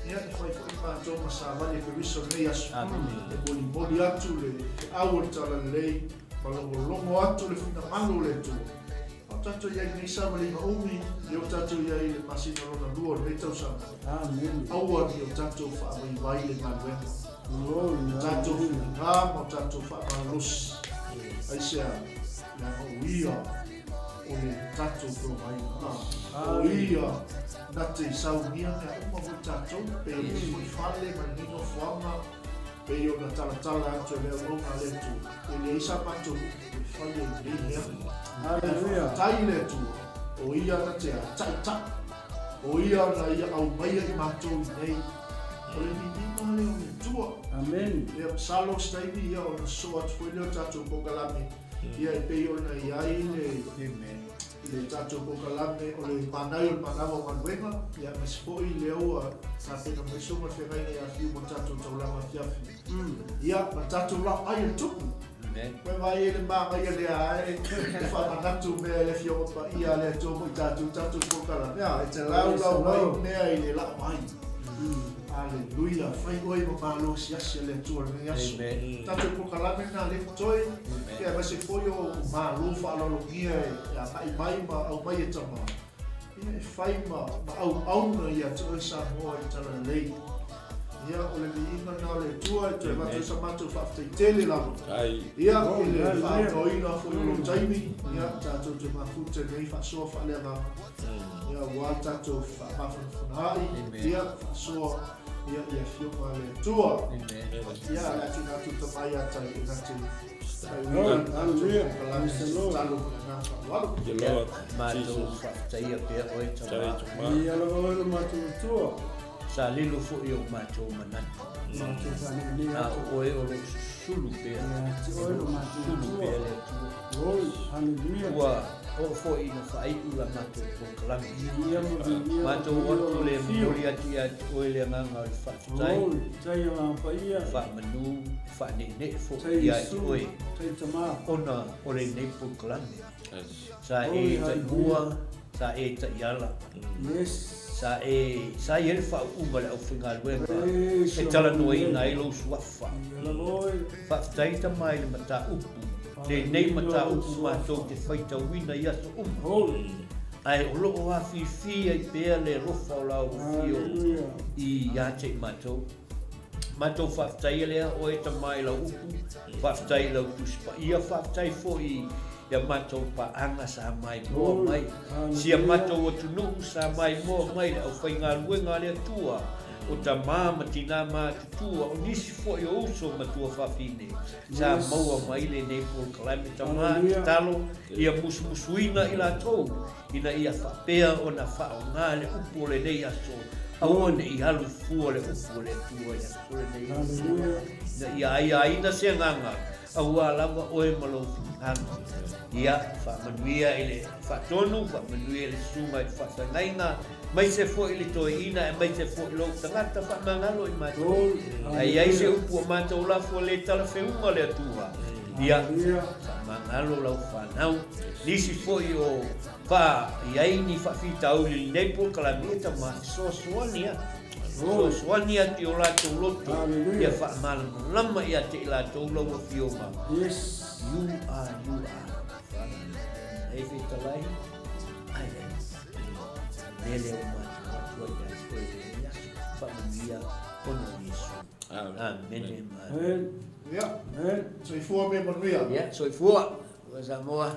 Ia, e whai foi mātou ma sa vale e periso nei aso. Amen. E molimoli atu le au o le talalelei, ma logologo atu le finagalo o le Atua. O tātou iai nei sa vale ma umi, i o tātou iai le masina lona lua o lenei tausaga. Amen. Aua ni o tātou whaamaivai le galuega. Glory, O tātou hallelujah. whiringa ma o tātou whaamalosi. Aisea, leaga o ia o le tātou provaina. O ia na te saunia mea uma mo tātou, pe o te foi fale ma le nino fuanga, pe o na talatala atu e lea maunga le Atua. E leai sa matou e fai ai nei mea. Hallelujah. Tai le Atua, o ia na te a taʻitaʻi. O ia na ia aumaia i matou i nei. O le viiga lea o le Atua. Amen. Ia masalo se taimi ia ona soa atu foi lea o tatou kokalame. Ia e pei ona iai le Amen. le tatou kokalame o le manai o le manawa o galuega. Ia ma se fo'i lea ua tapena mai suga le feagaiga ia fiu mo tatou taulaga afiafi. Ia ma tatou laʻai le tupu. Amen. Koe vaai e le magaia lea ae e faamanatu mea i le afioga paia a le Atua mo i tatou tatou kokalame. Ia, e te laulau mai mea i le laʻai. Aleluia, fai oe ma malo asiasi a le Atua lenei aso. Amen. Tatou kokalame na le totoe, ia ma se foi o malo faaaloalogia e agai mai ma aumai e tamā. Ia e fai ma auauna ia te oe Samoa i talalelei. Ia o le viiga na o le Atua e toe avatu ai sa matou faafetaitele lava. Tai. Ia, i le Hallelujah. faaogaina foi o lou taimi, ia tatou te mafuta nei faasoa faaleagaga. Ia ua tatou faamafanafanaai, Amen. ia faasoa ia ia afioga a le Atua. Amen. Ia, le atu na atu tamai a tai e na te Lord, hallelujah. Praise the Lord. talo ma le agaga faaaloalo. The Lord Matou Jesus. faafetaia pea oe Tai tamā. tama. Ia lava oe le matou Atua. Sa lilo fo'i o matou manatu. Matou whanenei A atu. o oe o lou susulu pea. Ia te oe le matou Sulu Atua. pea le Atua. Glory, hallelujah. Ua oo fo'i ina faaiʻu la matou polokalame. Viia ma viia. Matou atu le momoli atu ia te oe le agaga o le faafetai. Glory, tai agaga paia. Faamanu, faaneenee fo'i Tai ia te Iesu, oe. tai tamā. Ona o lenei polokalame. Yes. Sa Glory, e hallelujah. taimua, sa e taiala. Yes. Sa e sa i ai le faauuga le aufaigaluega Praise e your talanoaina holy ai lou suafa. name. Ia lava oe. Faafetai tamā i le mataupu. Lenei mataupu matou te faitauina i aso uma. Holy. Ae o loo afifi ai pea le alofa o lau afio Hallelujah. i ia te i matou. Matou faafetaia lea oe tamā i lau upu, faafetai i lau tusipaia, faafetai fo'i ia matou paaga sa maimoa mai. Sia matou atunuu sa maimoa mai le aufaigaluega a le Atua, o tamā ma tinā matutua, o nisi fo'i o uso ma tuafafine. Sa Yes. maua mai lenei polokalame tamā, Hallelujah. tatalo, ia musumusuina i latou, ina ia faapea ona faaogā le upu o lenei aso, Aua ne'i alu fua le upu a le Atua i le aso lenei. Ina ia aiaina se agaga, auā lava oe ma lou finagalo. Ia, faamanuia i le faatonu, faamanuia i le susuga i le faafeagaiga, aemaise foi i le toeaina, aemaise foi lou tagata faamagalo i matou. A i ai se upu a matou lafo e le talafeuga le Atua, ia, faamagalo lau fanau. Nisi foi o Fa i ai ni faafitauli i lenei polokalame e tama fesoasoani atu, fesoasoani atu i o latou loto, ia faamalamalama ia te i latou lau Afioga. Yes. You are, you are. Father, e fetalai, ai ai, le lea ua matou atu ai ia te oe i lenei aso, faamanuia ona o Iesu. Amene ma amene. Ia, Amen. soifua ma ia manuia. Ia, soifua. Ua Samoa.